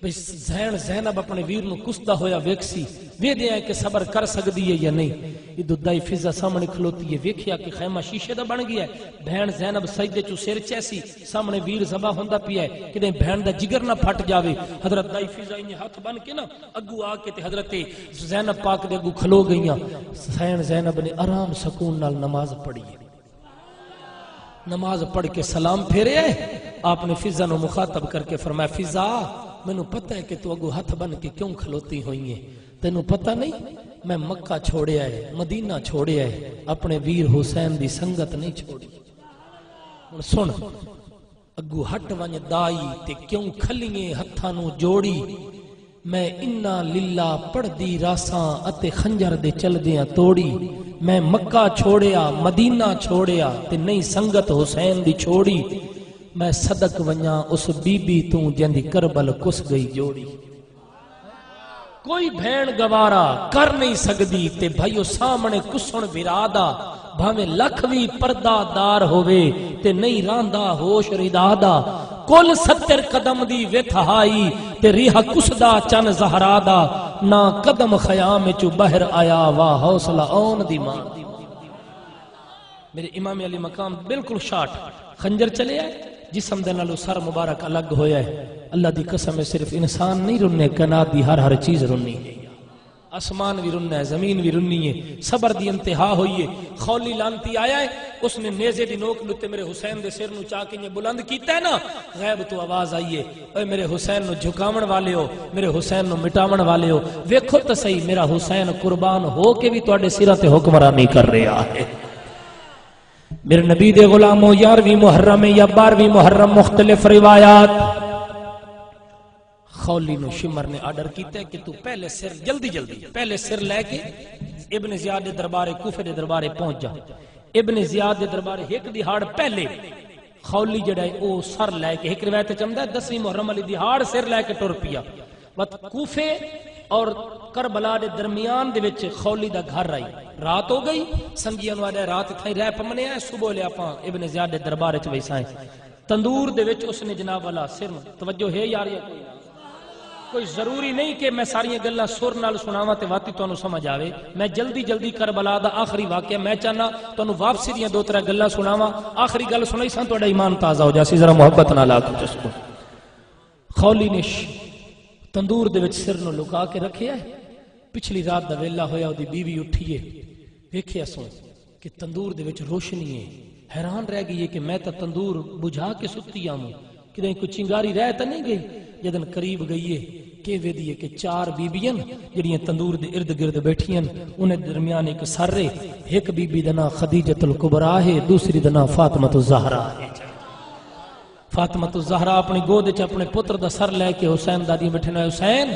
بھئی، زین زینب اپݨے ویر نوں کسدا ہویا ویکھسی، ویہدے آئے کہ صبر کر سڳدی ہے یا نہیں۔ ادھر دائی فضہ سامݨے کھلوتی ہے، ویکھیا کہ خیمہ شیشے دا بݨ ڳیا ہے۔ بھیݨ زینب سجدے چوں سر چیسی، سامݨے ویر ذبح ہوندا پیا ہے، کݙہیں بھیݨ دا جگر نہ پھٹ جاوے۔ حضرت دائی فضہ انہیں ہتھ بن کے نا اڳوں آ کے تے حضرت زینب پاک دے اڳوں کھلو ڳئیاں۔ سین زینب نے آرام سکون نال نماز پڑھی ہے۔ نماز پڑھ کے سلام پھیرے ہے، آپ نے فضہ نو مخاطب کر کے فرمایا، فضہ، مینوں پتہ ہے کہ تو اگوں ہتھ بن کے کیوں کھلوتی ہوئی ہے۔ تینوں پتہ نہیں، میں مکہ چھوڑیا ہے، مدینہ چھوڑیا ہے، اپنے ویر حسین دی سنگت نہیں چھوڑی۔ ہن سن، اگوں ہٹ ونڄ دائی تے کیوں کھلییں ہتھاں نوں جوڑی۔ میں انا للہ پڑھدی راساں اتے خنجر دے چلدیاں توڑی۔ میں مکہ چھوڑیا، مدینہ چھوڑیا تے نئیں سنگت حسین دی چھوڑی۔ میں صدق ونڄاں اس بی بی توں جیندی کربل کس ڳئی جوڑی۔ کوئی بھیݨ گوارا کر نئیں سڳدی تے بھائیو سامݨے کسݨ بھرا دا، بھانویں لکھ وی پردہ دار ہووے تے نئیں رہندا ہوش ردا دا۔ کل ستر قدم دی وتھ ہائی تے ریہا کسدا چن زہرا دا۔ نہ قدم خیام اچوں ٻاہر آیا، واہ حوصلہ اون دی ماں۔ میرے امام علی مقام بالکل شاٹ، خنجر چلے آئے، جسم دے نالوں سر مبارک الگ ہویا ہے۔ اللہ دی قسم ہے، صرف انسان نہیں رنے، کائنات دی ہر ہر چیز رنی ہے۔ آسمان وی رنا ہے، زمین وی رنی ہے، صبر دی انتہا ہوئی ہے۔ خولی لعنتی آیا ہے، اس نے نیزے دی نوک نتے میرے حسین دے سر نو چا کے انہیں بلند کیتا ہے نا، غیب تو آواز آئی ہے، اے میرے حسین نو جھکاون والے ہو، میرے حسین نو مٹاون والے ہو، ویکھو تے سہی، میرا حسین قربان ہو کے وی تہاڈے سراں تے حکمرانی کر رہا ہے۔ میرے نبی دے غلامو، یارہویں محرم ہے یا بارہویں محرم، مختلف روایات۔ خولی نو شمر نے آرڈر کیتا ہے کہ تو پہلے سر، جلدی جلدی پہلے سر لے کے ابن زیاد دے دربار کوفے دے دربار پہنچ جا۔ ابن زیاد دے دربار ہک دیہاڑ پہلے خولی جڑا ہے او سر لے کے، ہک روایت وچ آندا ہے دسویں محرم والی دیہاڑ سر لے کے ٹر پیا۔ وت کوفے اور کربلا دے درمیان دے وچ خولی دا گھر آئی۔ رات ہو گئی، سنگیاں نو آہدا ہے رات اتھاں ہی رہ پمنے آں، صبح لے آپاں ابن زیاد دے دربار وچ ویساں۔ تندور دے وچ اس نے جناب والا سر، توجہ ہے یار یا کوئی نہ؟ کوئی ضروری نہیں کہ میں ساریاں گلاں سر نال سناواں تے واتی تانوں سمجھ آوے۔ میں جلدی جلدی کربلا دا آخری واقعہ میں چاہنا تانوں واپسی دیاں دو ترے گلاں سناواں۔ آخری گل سنائی ساں، تہاڈا ایمان تازہ ہو جاسی، ذرا محبت نال آکھو جس کو۔ خولی نے ش-، تندور دے وچ سر نو لکا کے رکھیا ہے۔ پچھلی رات دا ویلا ہویا، اودی بیوی اٹھی ہے، ویکھیا سوں کہ تندور دے وچ روشنی ہے۔ حیران رہ گئی ہے کہ میں تاں تندور بجھا کے ستی آموں، کدیں کوئی چنگاری رہ تاں نہیں گئی؟ جدن قریب گئی ہے، کہ ویدی ہے کہ چار بیبیاں جڑیاں تندور دے ارد گرد بیٹھیاں، انہیں درمیان ایک سر ہے۔ ایک بی بی دا ناں خدیجۃ الکبریٰ ہے، دوسری دا ناں فاطمۃ الزہرا ہے۔ فاطمۃ الزہرا اپݨی گود اچ اپݨے پتر دا سر لے کے حسین دا ݙینہہ ٻیٹھے نے، حسین،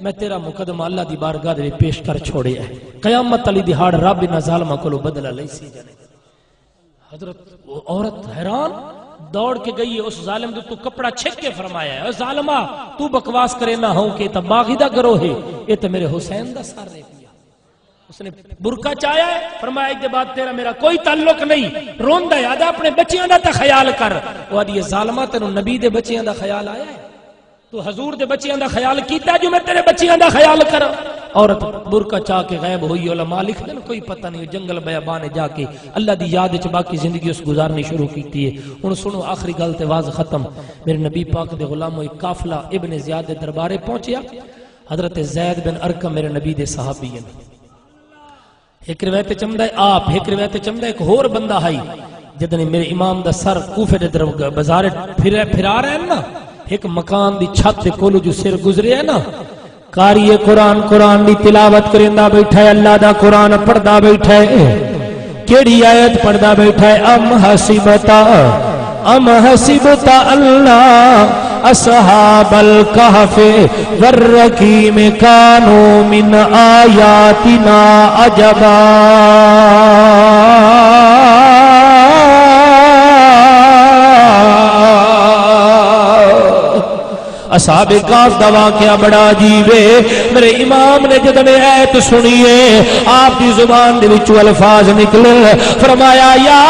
میں تیرا مقدمہ اللہ دی بارگاہ دے وچ پیش کر چھوڑیا ہے، قیامت والی دیہاڑ رب انہاں ظالماں کولوں بدلہ لئی سی جانے۔ حضرت، وہ عورت حیران دوڑ کے گئی ہے، اس ظالم دے تو کپڑا چھک کے فرمایا ہے، اے ظالمہ، تو بکواس کرے نہ ہوں کہ تاں باغی دا گروہ ہے، اے تے میرے حسین دا سر ہے۔ اس نے برقع چایا ہے، فرمایا، "اڄ دے بعد تیرا میرا کوئی تعلق نہیں۔" روندا ہے، آہدا، "اپݨے ٻچیاں دا تاں خیال کر۔" او آہدی ہے، "ظالما، تینوں نبی دے ٻچیاں دا خیال آیا ہے؟ تو حضور دے ٻچیاں دا خیال کیتا جو میں تیرے ٻچیاں دا خیال کراں؟" عورت برقع چا کے غائب ہوئی۔ علماء لکھدن، کوئی پتہ نہیں، جنگل بیابان جا کے اللہ دی یاد وچ باقی زندگی اس گزارنی شروع کیتی ہے۔ ہݨ سݨو آخری گل تے واز ختم۔ میرے نبی پاک دے غلامو، ایک قافلہ ابن زیاد دے دربارے پہنچیا۔ حضرت زید بن ارقم میرے نبی دے صحابی ہیں۔ ہک روایت چمدا ہے آپ، ہک روایت چمدا ہے ایک ہور بندہ ہئی۔ جدن میرے امام دا سر کوفے دے در-، بازار پھرے، پھرا رہے ہیں نا، ایک مکان دی چھت دے کولو جو سر گزرے ہے نا، قاری قرآن قرآن دی تلاوت کریندا بیٹھا ہے، اللہ دا قرآن پڑھدا بیٹھا ہے۔ کیڑھی آیت پڑھدا بیٹھا ہے؟ ام حسبت، ام حسبت اللہ اصحاب الکہف والرقیم کانوا من آیاتنا عجبا۔ اصحاب کہف دا واقعہ بڑا عجیب ہے۔ میرے امام نے جدن ایت سنی ہے، آپ دی زبان دے وچوں الفاظ نکلے، فرمایا، یا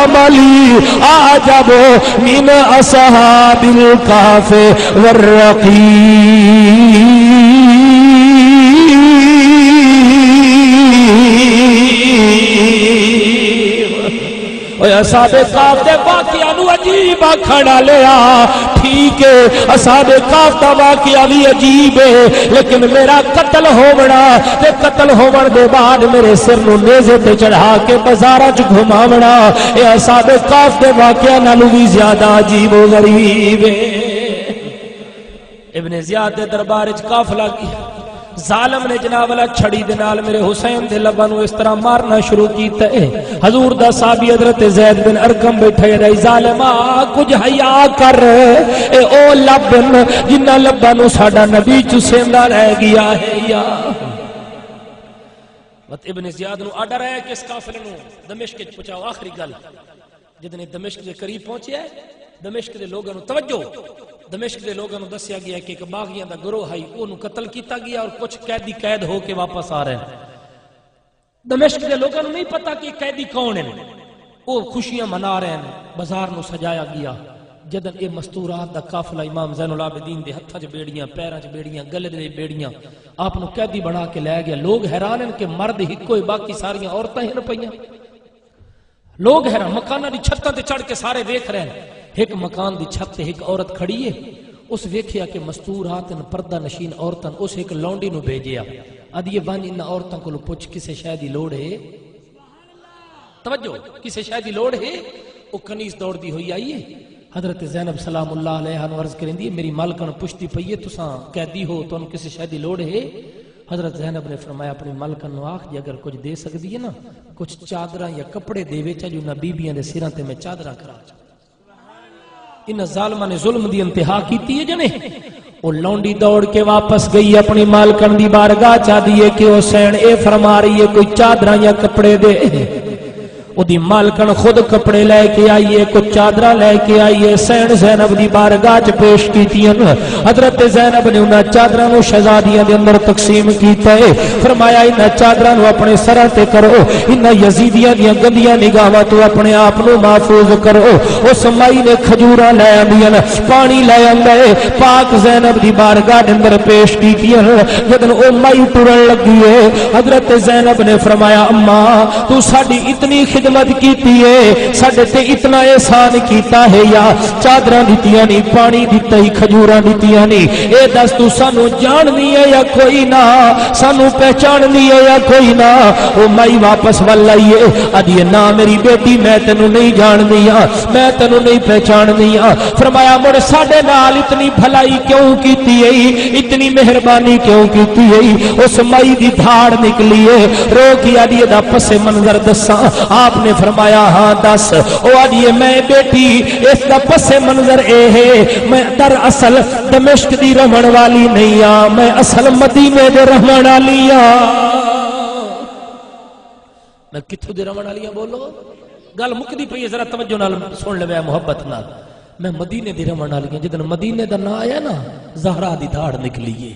عملی اعجب من اصحاب الکہف والرقیم۔ اوئے اصحاب کہف دے واقعہ نو عجیب آکھݨ آلیا، ٹھیک ہے، اصحاب کہف دا واقعہ وی عجیب ہے، لیکن میرا قتل ہووݨا تے قتل ہووݨ دے بعد میرے سر نو نیزے تے چڑھا کے بازاراں چ گھماوݨا، اے اصحاب کہف دے واقعہ نالوں وی زیادہ عجیب و غریب ہے۔ ابن زیاد دے دربار اچ قافلہ ڳیا۔ ظالم نے جناب والا چھڑی دے نال میرے حسین دے لباں نو اس طرح مارنا شروع کیتا ہے۔ حضور دا صحابی حضرت زید بن ارقم بیٹھا ہے، اے ظالما، کچھ حیا کر، اے او لب ہن جنہاں لباں نو ساڈا نبی چسیندا رہ گیا ہے یا۔ وت ابن زیاد نو آرڈر آیا کہ اس قافلے نو دمشق اچ پہنچاؤ۔ آخری گل، جدن اے دمشق دے قریب پہنچیا ہے، دمشق دے لوگاں نو توجہ، دمشق دے لوگاں نو دسیا گیا کہ ایک باغیاں دا گروہ ہئی، اونوں قتل کیتا گیا اور کچھ قیدی قید ہو کے واپس آ رہے ہیں۔ دمشق دے لوگاں نو نہیں پتہ کہ قیدی کون ہیں۔ او خوشیاں منا رہے ہیں، بازار نو سجایا گیا۔ جدن اے مستورات دا قافلہ امام زین العابدین دے ہتھاں چ بیڑیاں، پیراں چ بیڑیاں، گلے دے وچ بیڑیاں، آپ نو قیدی بنا کے لے گیا۔ لوگ حیران ہیں کہ مرد ہکو ہے، باقی ساریاں عورتاں ہن پئیاں۔ لوگ حیران، مکاناں دی چھتاں تے چڑھ کے سارے ویکھ رہے ہیں۔ ہک مکان دی چھت تے ہک عورت کھڑی ہے، اس ویکھیا کہ مستورات ہن، پردہ نشین عورتاں، اس ہک لونڈی نو بھیجیا، آدھی ہے، ونڄ انہاں عورتاں کولوں پچھ کسے شے دی لوڑ ہے؟ توجہ، کسے شے دی لوڑ ہے؟ او کنیز دوڑدی ہوئی آئی ہے۔ حضرت زینب سلام اللہ علیہا نو عرض کریندی ہے، میری مالکن پچھدی پئی ہے، تساں قیدی ہو، تانوں کسے شے دی لوڑ ہے؟ حضرت زینب نے فرمایا، اپنی مالکن نو آکھ، جے اگر کچھ دے سکدی ہے نا، کچھ چادراں یا کپڑے ݙیوے، چا جو انہاں بیبیاں دے سراں تے میں چادراں کراں۔ انہاں ظالماں نے ظلم دی انتہا کیتی ہے جنے۔ او لونڈی دوڑ کے واپس گئی اپنی مالکن دی بارگاہ، چاہدی ہے کہ او سین اے فرما رہی ہے، کوئی چادراں یا کپڑے دے۔ اودی مالکن خود کپڑے لے کے آئی ہے، کچھ چادراں لے کے آئی ہے، سین زینب دی بارگاہ چ پیش کیتیاں۔ حضرت زینب نے انہاں چادراں نو شہزادیاں دے اندر تقسیم کیتا ہے۔ فرمایا، انہاں چادراں نو اپنے سراں تے کرو، انہاں یزیدیاں دیاں گندیاں نگاہاں تو اپنے آپ نو محفوظ کرو۔ اس مائی نے کھجوراں لے آندیاں، پانی لے آندا ہے، پاک زینب دی بارگاہ دے اندر پیش کیتیاں۔ جدن او مائی ٹرن لگی ہے، حضرت زینب نے فرمایا، اماں، تو ساڈی اتنی خدمت کیتی ہے، ساڈے تے اتنا احسان کیتا ہے، یا چادراں دتیاں نی، پانی دتا ہی، کھجوراں دتیاں نی، اے دس تو سانو جاننی ہے یا کوئی نہ، سانو پہچاننی ہے یا کوئی نہ؟ او مائی واپس ول آئی ہے، آدھی ہے، نہ میری بیٹی، میں تینوں نہیں جاننی ہاں، میں تینوں نہیں پہچاننی ہاں۔ فرمایا، مڑ ساڈے نال اتنی بھلائی کیوں کیتی ہے، اتنی مہربانی کیوں کیتی ہے؟ اس مائی دی دھاڑ نکلی ہے، رو کے آدھی، اے دا پس منظر دساں؟ آپ نے فرمایا، ہاں دس۔ او آدھی ہے، میں بیٹی، اس دا پس منظر اے ہے، میں دراصل دمشق دی رہن والی نہیں ہاں، میں اصل مدینے دے رہن والی ہاں۔ میں کتھوں دے رہن والی ہاں؟ بولو، گل مکدی پئی ہے، ذرا توجہ نال سن لوے، محبت نال۔ میں مدینے دی رہن والی ہاں۔ جدن مدینے دا ناں آیا نا، زہرا دی دھاڑ نکلی ہے۔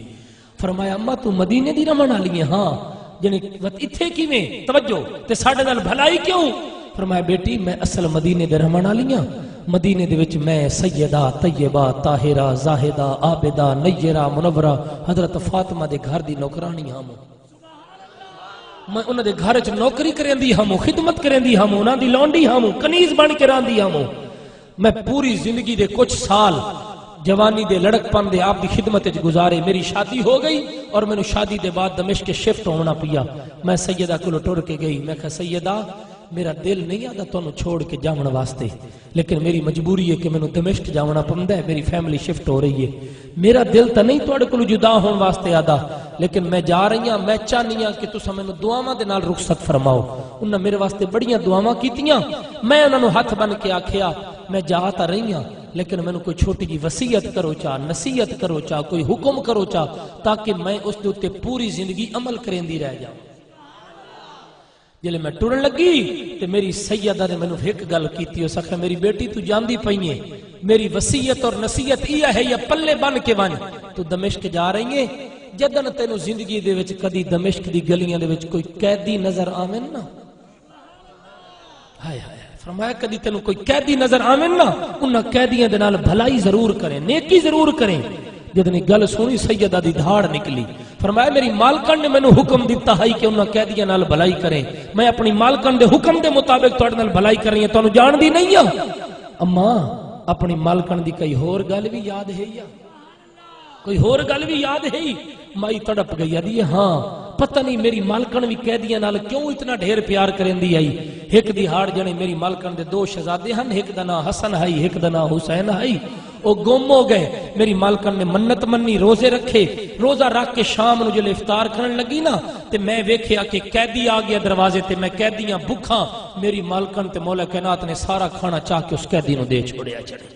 فرمایا، اماں، تو مدینے دی رہن والی ہے؟ ہاں۔ جنی وت اتھے کیویں؟ توجہ، تے ساڈے نال بھلائی کیوں؟ فرمایا، بیٹی، میں اصل مدینے دے رہن والی ہاں۔ مدینے دے وچ میں سیدہ، طیبہ، طاہرہ، زاہدہ، عابدہ، نیرہ، منورہ، حضرت فاطمہ دے گھر دی نوکرانی ہاں۔ میں انہاں دے گھر وچ نوکری کریندی ہم، خدمت کریندی ہم، انہاں دی لونڈی ہم، کنیز بن کے راہندی ہم۔ میں پوری زندگی دے کچھ سال جوانی دے، لڑکپن دے آپ دی خدمت وچ گزارے۔ میری شادی ہو گئی اور مینوں شادی دے بعد دمشق شفٹ ہونا پیا۔ میں سیدہ کولوں ٹر کے گئی۔ میں کہا، سیدہ، میرا دل نہیں آندا تانوں چھوڑ کے جاون واسطے، لیکن میری مجبوری ہے کہ مینوں دمشق جاونا پوندا ہے، میری فیملی شفٹ ہو رہی ہے۔ میرا دل تاں نہیں تہاڈے کولوں جدا ہون واسطے آندا، لیکن میں جا رہی ہاں۔ میں چاہنی ہاں کہ تساں مینوں دعاواں دے نال رخصت فرماؤ۔ انہاں میرے واسطے بڑیاں دعاواں کیتیاں، میں انہاں نوں ہتھ بن کے آکھیا، میں جا تاں رہی ہاں، لیکن مینوں کوئی چھوٹی جی وصیت کرو چا، نصیحت کرو چا، کوئی حکم کرو چا، تاکہ میں اس دے اُتے پوری زندگی عمل کریندی رہ جاواں۔ جلے میں ٹرن لگی تے میری سیدہ نے مینوں ہک گل کیتی، اس آکھیا، میری بیٹی، تو جاندی پئی ہے، میری وصیت اور نصیحت ایہا ہے، یا پلے بن کے ونج، تو دمشق جا رہی ہے، جدن تینوں زندگی دے وچ کدی دمشق دی گلیاں دے وچ کوئی قیدی نظر آون نا، ہائے ہائے ہائے، فرمایا، کدی تینوں کوئی قیدی نظر آون نا، انہاں قیدیاں دے نال بھلائی ضرور کریں، نیکی ضرور کریں۔ جدوں اے گل سنی، سیدہ دی دھاڑ نکلی۔ فرمایا، میری مالکن نے مینوں حکم دتا ہئی کہ انہاں قیدیاں نال بھلائی کریں۔ میں اپنی مالکن دے حکم دے مطابق تہاڈے نال بھلائی کر رہی ہاں، تہانوں جاݨدی نہیں ہاں۔ اماں، اپنی مالکن دی کئی ہور گل وی یاد ہئی آ؟ کوئی ہور گل وی یاد ہئی؟ مائی تڑپ گئی، آہدی ہے، ہاں، پتہ نہیں میری مالکن وی قیدیاں نال کیوں اتنا ڈھیر پیار کریندی ہئی۔ ہک دیہاڑ جݨے میری مالکن دے دو شہزادے ہن، ہک دا ناں حسن ہئی، ہک دا ناں حسین ہئی۔ او گم ہو گئے۔ میری مالکن نے منت منی، روزے رکھے۔ روزہ رکھ کے شام نوں جلے افطار کرن لگی نا، تے میں ویکھیا کہ قیدی آ گیا دروازے تے۔ میں قیدیاں بکھاں، میری مالکن تے مولا کائنات نے سارا کھانا چا کے اس قیدی نوں دے چھوڑیا چڑے۔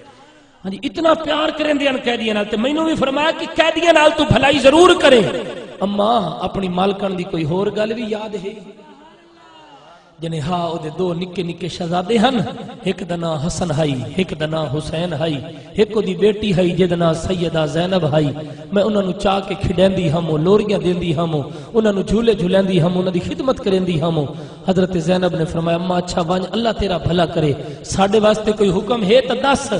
ہاں جی، اتنا پیار کریندے ہن قیدیاں نال۔ تے مینوں وی فرمایا کہ قیدیاں نال توں بھلائی ضرور کریں۔ اماں، اپنی مالکن دی کوئی ہور گل وی یاد ہے؟ جݨے ہا، او دے دو نکے نکے شہزادے ہن، ہک دا ناں حسن ہئی، ہک دا ناں حسین ہئی، ہک او دی بیٹی ہئی جے دا ناں سیدہ زینب ہئی۔ میں انہاں نوں چا کے کھڈیندی ہم، لوریاں دیندی ہم، انہاں نوں جھولے جھلیندی ہم، انہاں دی خدمت کریندی ہم۔ حضرت زینب نے فرمایا، اماں، اچھا ونڄ، اللہ تیرا بھلا کرے، ساڈے واسطے کوئی حکم ہے تاں دس۔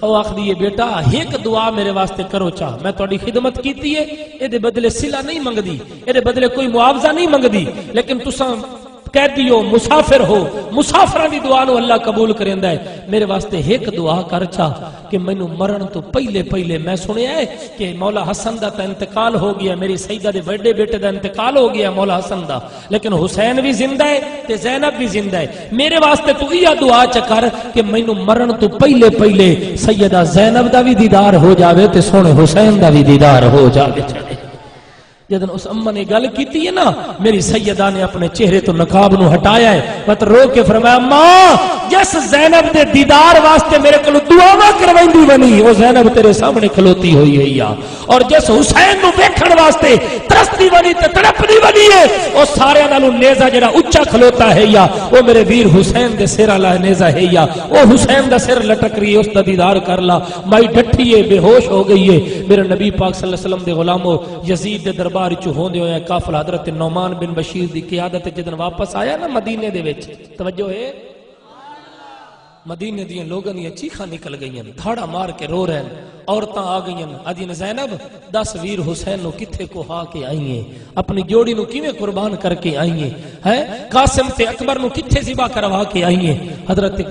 او آکھدی ہے، بیٹا، ہک دعا میرے واسطے کرو چا، میں تہاڈی خدمت کیتی ہے، اے دے بدلے صلہ نہیں منگدی، اے دے بدلے کوئی معاوضہ نہیں منگدی، لیکن تساں قیدی ہو، مسافر ہو، مسافراں دی دعا نوں اللہ قبول کریندا ہے۔ میرے واسطے ہک دعا کر چا کہ مینوں مرن توں پہلے پہلے، میں سنیا ہے کہ مولا حسن دا تاں انتقال ہو گیا، میری سیدہ دے وڈے بیٹے دا انتقال ہو گیا، مولا حسن دا، لیکن حسین وی زندہ ہے تے زینب وی زندہ ہے۔ میرے واسطے توں ایہا دعا چا کر کہ مینوں مرن توں پہلے پہلے سیدہ زینب دا وی دیدار ہو جاوے تے سوہݨے حسین دا وی دیدار ہو جاوے۔ جدوں اس اماں نے گل کیتی ہے نا، میری سیدہ نے اپنے چہرے توں نقاب نوں ہٹایا ہے، وت رو کے فرمایا، ماں، جس زینب دے دیدار واسطے میرے کولوں دعاواں کرویندی ونی، او زینب تیرے سامنے کھلوتی ہوئی ہے یا، اور جس حسین نوں ویکھݨ واسطے ترسدی ونی تے تڑپدی ونی ہے، او ساریاں نالوں نیزہ جڑا اچا کھلوتا ہے یا، او میرے ویر حسین دے سر والا نیزہ ہے یا، او حسین دا سر لٹک رہی ہے، اس دا دیدار کر لا۔ مائی ڈٹھی ہے، بے ہوش ہو گئی ہے۔ میرے نبی پاک صلی اللہ علیہ وسلم دے غلامو، یزید دے دربار وچوں ہوندے ہوئے قافلہ حضرت نعمان بن بشیر دی قیادت وچ جدن واپس آیا نا مدینے دے وچ، توجہ ہے، مدینے دیاں لوگاں دیاں چیخاں نکل گئیاں، دھاڑا مار کے رو رہن۔ عورتاں آ گئیاں، آدھیاں، زینب، دس ویر حسین نو کتھے کوہا کے آئی ہیں، اپنی جوڑی نو کیویں قربان کر کے آئی ہیں، ہیں؟ قاسم تے اکبر نو کتھے ذبح کروا کے آئی ہیں؟ حضرت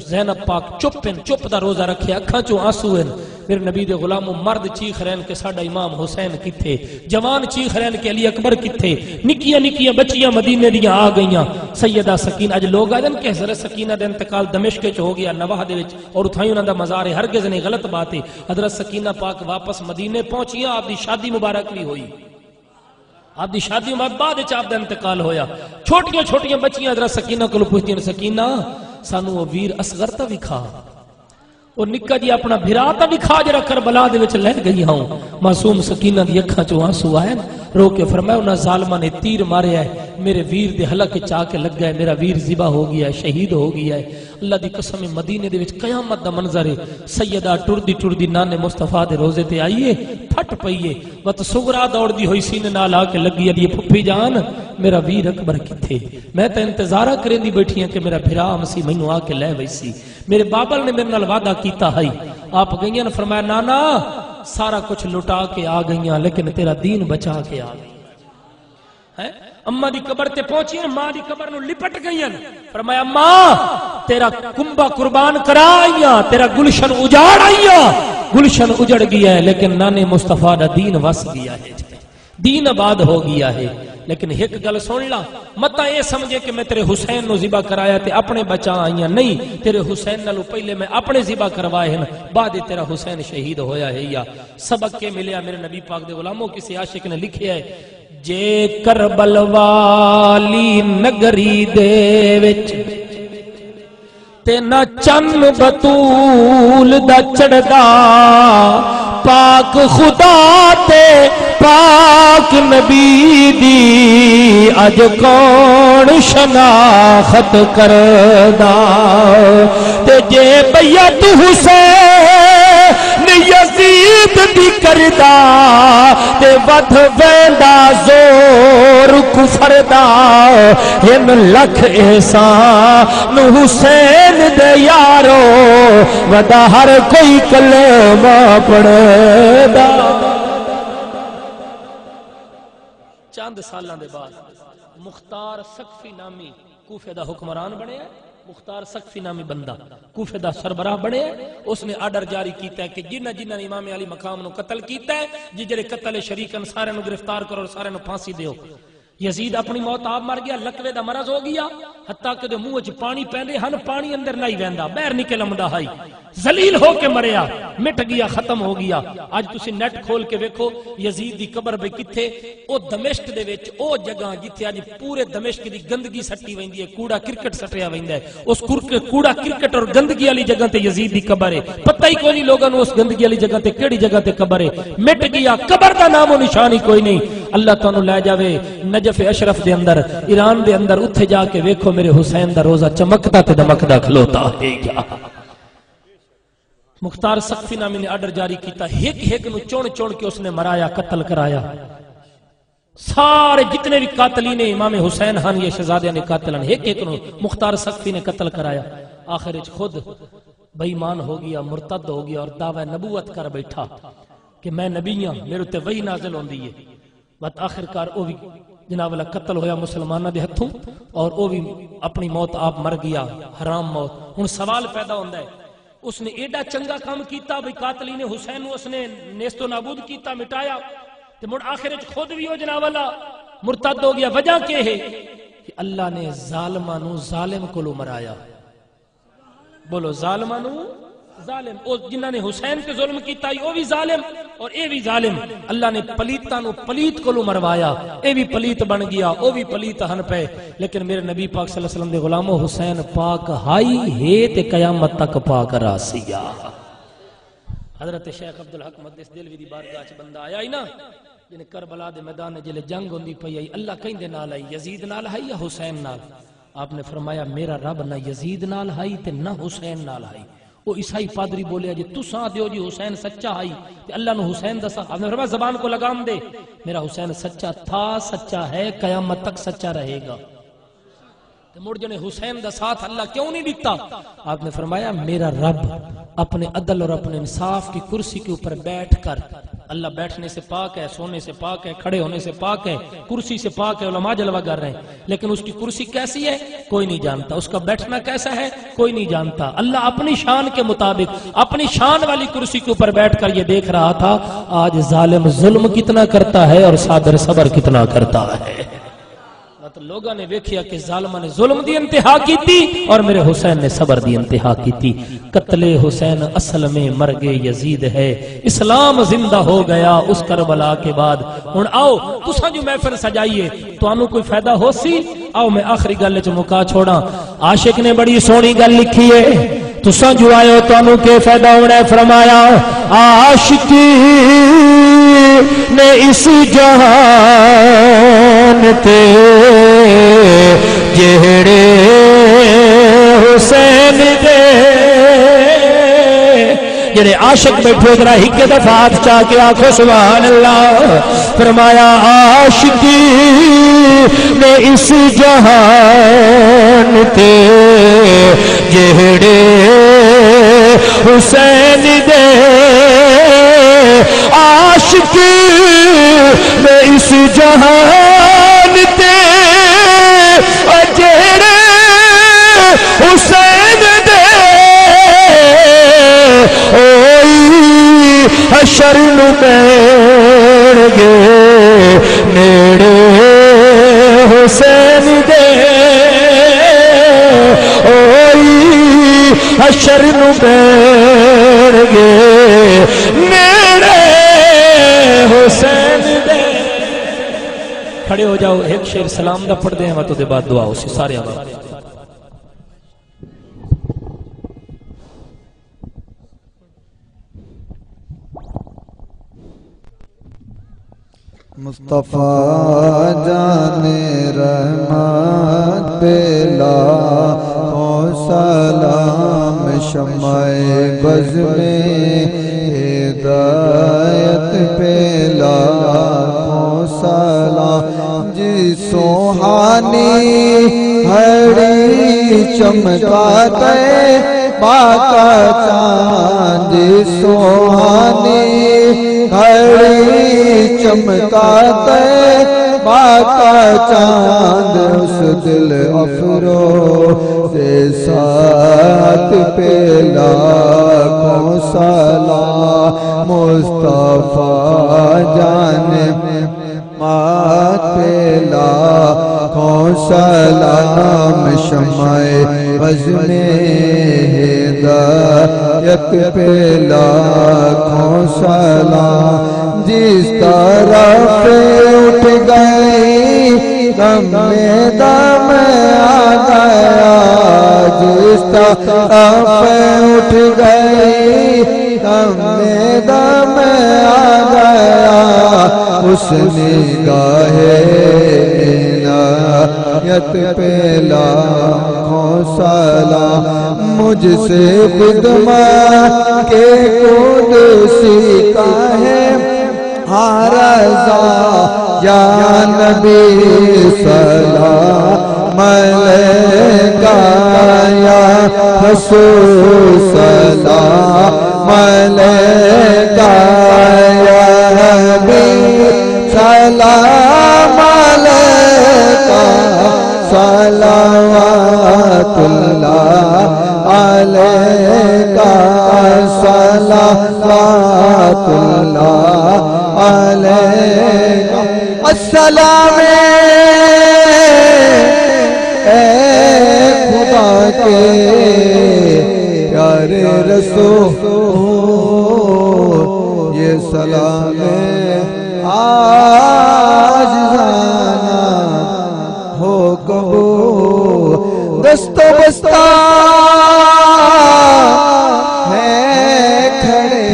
زینب پاک چپ ہیں، چپ دا روزہ رکھے، اکھاں چوں آنسو ہیں۔ میرے نبی دے غلامو، مرد چیخ رہن کہ ساڈا امام حسین کتھے؟ جوان چیخ رہن کہ علی اکبر کتھے؟ نکیاں نکیاں بچیاں مدینے دیاں آ گئیاں۔ سیدہ سکینہ، اج لوگ آ جان کہ حضرت سکینہ دا انتقال دمشق وچ ہو گیا، نواح دے وچ، اور اتھائیں انہاں دا مزار ہے، ہرگز نہیں، غلط بات ہے۔ حضرت سکینہ پاک واپس مدینے پہنچیاں، آپ دی شادی مبارک بھی ہوئی، آپ دی شادی مبارک بعد وچ آپ دا انتقال ہویا۔ چھوٹیاں چھوٹیاں بچیاں حضرت سکینہ کولوں پوچھدیاں، سکینہ، سانو او ویر اصغر تاں وکھا، او نکا جی اپنا بھرا تاں وکھا جڑا کربلا دے وچ لے گئی ہاں۔ معصوم سکینہ دی اکھاں چوں آنسو آئے، رو کے فرمایا، انہاں ظالماں نے تیر ماریا ہے، میرے ویر دے حلق وچ آ کے لگا ہے، میرا ویر ذبح ہو گیا ہے، شہید ہو گیا ہے۔ اللہ دی قسم ہے، مدینے دے وچ قیامت دا منظر ہے۔ سیدہ ٹردی ٹردی نانے مصطفیٰ دے روضے تے آئی ہے، پھٹ پئی ہے، وت صغریٰ دوڑدی ہوئی سینے نال آ کے لگی، آدھی ہے، پھپھی جان، میرا ویر اکبر کتھے؟ میں تاں انتظاراں کریندی بیٹھی ہاں کہ میرا بھرا آمسی، مینوں آ کے لے ویسی۔ میرے بابل نے میرے نال وعدہ کیتا ہئی۔ آپ گئیاں، فرمایا، نانا، سارا کچھ لٹا کے آ گئیاں، لیکن تیرا دین بچا کے آ گئی۔ ہیں؟ اماں دی قبر تے پہنچیاں، ماں دی قبر نوں لپٹ گئیاں۔ فرمایا، ماں، تیرا کنبہ قربان کرا آئیاں، تیرا گلشن اجاڑ آئیاں۔ گلشن اجڑ گیا ہے، لیکن نانے مصطفیٰ دا دین وس گیا ہے، دین آباد ہو گیا ہے۔ لیکن ہک گل سن لا، متاں اے سمجھے کہ میں تیرے حسین نوں ذبح کرایا تے اپنے بچا آئیاں، نہیں، تیرے حسین نالوں پہلے میں اپنے ذبح کروائے ہن، بعد تیرا حسین شہید ہویا ہے۔ یا سبق کے ملیا میرے نبی پاک دے غلاموں؟ کسے عاشق نے لکھیا ہے، جے کربل والی نگری دے وچ تے نہ چن بتول دا چڑھدا، پاک خدا تے پاک نبی دی اج کون شناخت کردا؟ تے جے بیعت حسین یزید عید دی کردا تے ودھ ویندا زور کفر دا۔ ہن لکھ احسان حسین دے یارو، ودا ہر کوئی کلمہ پڑھدا۔ چند سالاں دے بعد مختار ثقفی نامی کوفے دا حکمران بݨیا۔ مختار ثقفی نامی بندہ کوفے دا سربراہ بݨیا۔ اس نے آرڈر جاری کیتا ہے کہ جنہاں جنہاں نے امام علی مقام نو قتل کیتا ہے، جی جڑے قتل شریک ہن، سارے نو گرفتار کرو اور سارے نو پھانسی دیو۔ یزید اپݨی موت آپ مر ڳیا، لقوے دا مرض ہو ڳیا، حتیٰ کہ اودے منہ وچ پاݨی پیندے ہن، پاݨی اندر نہ ہئی ویندا، ٻاہر نکل آندا ہئی۔ ذلیل ہو کے مریا، مٹ ڳیا، ختم ہو ڳیا۔ اڄ تسی نیٹ کھول کے ویکھو، یزید دی قبر بھئی کتھے؟ او دمشق دے وچ، او جگہ جتھے اڄ پورے دمشق دی گندگی سٹی ویندی ہے، کوڑا کرکٹ سٹیا ویندا ہے، اس کرک-، کوڑا کرکٹ اور گندگی والی جگہ تے یزید دی قبر ہے۔ پتہ ہی کوئی نہیں لوگاں نوں اس گندگی والی جگہ تے کیڑی جگہ تے قبر ہے۔ مٹ ڳیا، قبر دا نام و نشان ہی کوئی نہیں۔ اللہ تانوں لے جاوے نجف اشرف دے اندر، ایران دے اندر، اتھے جا کے ویکھو میرے حسین دا روضہ چمکدا تے دمکدا کھلوتا ہے۔ کیا مختار ثقفی نامی نے آرڈر جاری کیتا، ہک ہک نو چن چن کے اس نے مرایا، قتل کرایا۔ سارے جتنے بھی قاتلین امام حسین ہن، یہ شہزادیاں دے قاتل ہن، ہک ہک نو مختار ثقفی نے قتل کرایا۔ آخر وچ خود بے ایمان ہو گیا، مرتد ہو گیا اور دعوی نبوت کر بیٹھا کہ میں نبی ہاں، میرے تے وحی نازل ہوندی ہے۔ وت آخر کار او وی جناب والا قتل ہویا مسلماناں دے ہتھوں، اور او وی اپݨی موت آپ مر گیا، حرام موت۔ ہݨ سوال پیدا ہوندا ہے، اس نے ایڈا چنگا کم کیتا بھئی قاتلین حسین نوں اس نے نیست و نابود کیتا، مٹایا، تے مڑ آخر وچ خود وی او جناب والا مرتد ہو گیا۔ وجہ کیا ہے؟ کہ اللہ نے ظالماں نوں ظالم کولوں مرایا۔ بولو، ظالماں نوں ظالم۔ او جنہاں نے حسین تے ظلم کیتا ہئی، او وی ظالم اور اے وی ظالم۔ اللہ نے پلیتاں نوں پلیت کولوں مروایا، اے وی پلیت بݨ گیا، او وی پلیت ہن پئے۔ لیکن میرے نبی پاک صلی اللہ علیہ وسلم دے غلامو، حسین پاک ہئی ہے تے قیامت تک پاک راہسی آ۔ حضرت شیخ عبدالحق محدث دہلوی دی بارگاہ چ بندہ آیا ہئی نا، جنہیں کربلا دے میدان وچ جلے جنگ ہوندی پئی ہئی، اللہ کہیں دے نال ہئی، یزید نال ہئی یا حسین نال؟ آپ نے فرمایا، میرا رب نہ یزید نال ہئی تے نہ حسین نال ہئی۔ او عیسائی پادری بولیا، جے تساں آہدے ہو جی حسین سچا ہئی تے اللہ نوں حسین دا ساتھ، آپ نے فرمایا، زبان کو لگام دے، میرا حسین سچا تھا، سچا ہے، قیامت تک سچا رہے گا۔ تے مڑ جنے حسین دا ساتھ اللہ کیوں نہیں دیتا؟ آپ نے فرمایا، میرا رب اپنے عدل اور اپنے انصاف کی کرسی کے اوپر بیٹھ کر، اللہ بیٹھنے سے پاک ہے، سونے سے پاک ہے، کھڑے ہونے سے پاک ہے، کرسی سے پاک ہے، علماء جلوہ گر رہے ہیں، لیکن اس کی کرسی کیسی ہے کوئی نہیں جانتا، اس کا بیٹھنا کیسا ہے کوئی نہیں جانتا۔ اللہ اپنی شان کے مطابق اپنی شان والی کرسی کے اوپر بیٹھ کر یہ دیکھ رہا تھا، آج ظالم ظلم کتنا کرتا ہے اور صابر صبر کتنا کرتا ہے۔ مت لوگاں نے ویکھیا کہ ظالماں نے ظلم دی انتہا کیتی اور میرے حسین نے صبر دی انتہا کیتی۔ قتل حسین اصل میں مرگ یزید ہے، اسلام زندہ ہو گیا اس کربلا کے بعد۔ ہن آؤ، تساں جو محفل سجائی ہے، تانوں کوئی فائدہ ہو سی؟ آؤ، میں آخری گل وچ مکا چھوڑاں۔ عاشق نے بڑی سوہݨی گل لکھی ہے، تساں جو آئے ہو، تانوں کے فائدہ ہونا ہے؟ فرمایا، عاشقی نے اس جہان تے جہڑے حسین دے، جڑے عاشق بیٹھے ہو، ذرا ہک دفعہ ہاتھ چا کے آکھو، سبحان اللہ۔ فرمایا، عاشقی نے اس جہان تے جہڑے حسین دے، عاشقی نے اس جہان تے جہڑے حسین دے، اوئی حشر نوں بہن گے نیڑے حسین دے، اوئی حشر نوں بہن گے نیڑے حسین دے۔ کھڑے ہو جاؤ، ایک شعر سلام دا پڑھ دیں، وت دے بعد دعا ہو سی سارے آواز۔ مصطفیٰ جان رحمت پہ لاکھوں سلام، شمع بز میں ہدایت پہ لاکھوں سلام۔ جی سہانی گھڑی چمکا طیبہ کا چاند، جی سہانی گھڑی چمکا طیبہ کا چاند، اس دل افروز ساعت پہ لاکھوں سلام۔ مصطفیٰ جان مات پہ لاکھوں سلام، شمع بزم ہدایت پہ لاکھوں سلام۔ جس طرف اٹھ گئی، دم دم آ گیا، جس طرف اٹھ گئی، دم دم آ گیا، اس نگاہ عنایت پہ لاکھوں سلام۔ مجھ سے خدمت کے قدسی کا ہے ہاں رضا، یا نبی سلام علیکہ، یا رسول سلام علیکہ، یا حبیب سلام علیکہ، صلوات اللہ علیکہ، صلوات اللہ علیکہ۔ السلام اے خدا کے پیارے رسول، یہ سلام عاجزانہ ہو قبول۔ دست و بستہ ہیں کھڑے،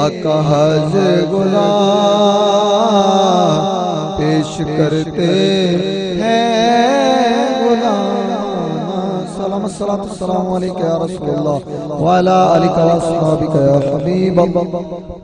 آقا حاضر غلام پیش کرتے ہیں غلام۔ سلام، الصلاۃ والسلام علیک یا رسول اللہ، وعلی آلک و اصحابک یا حبیب اللہ۔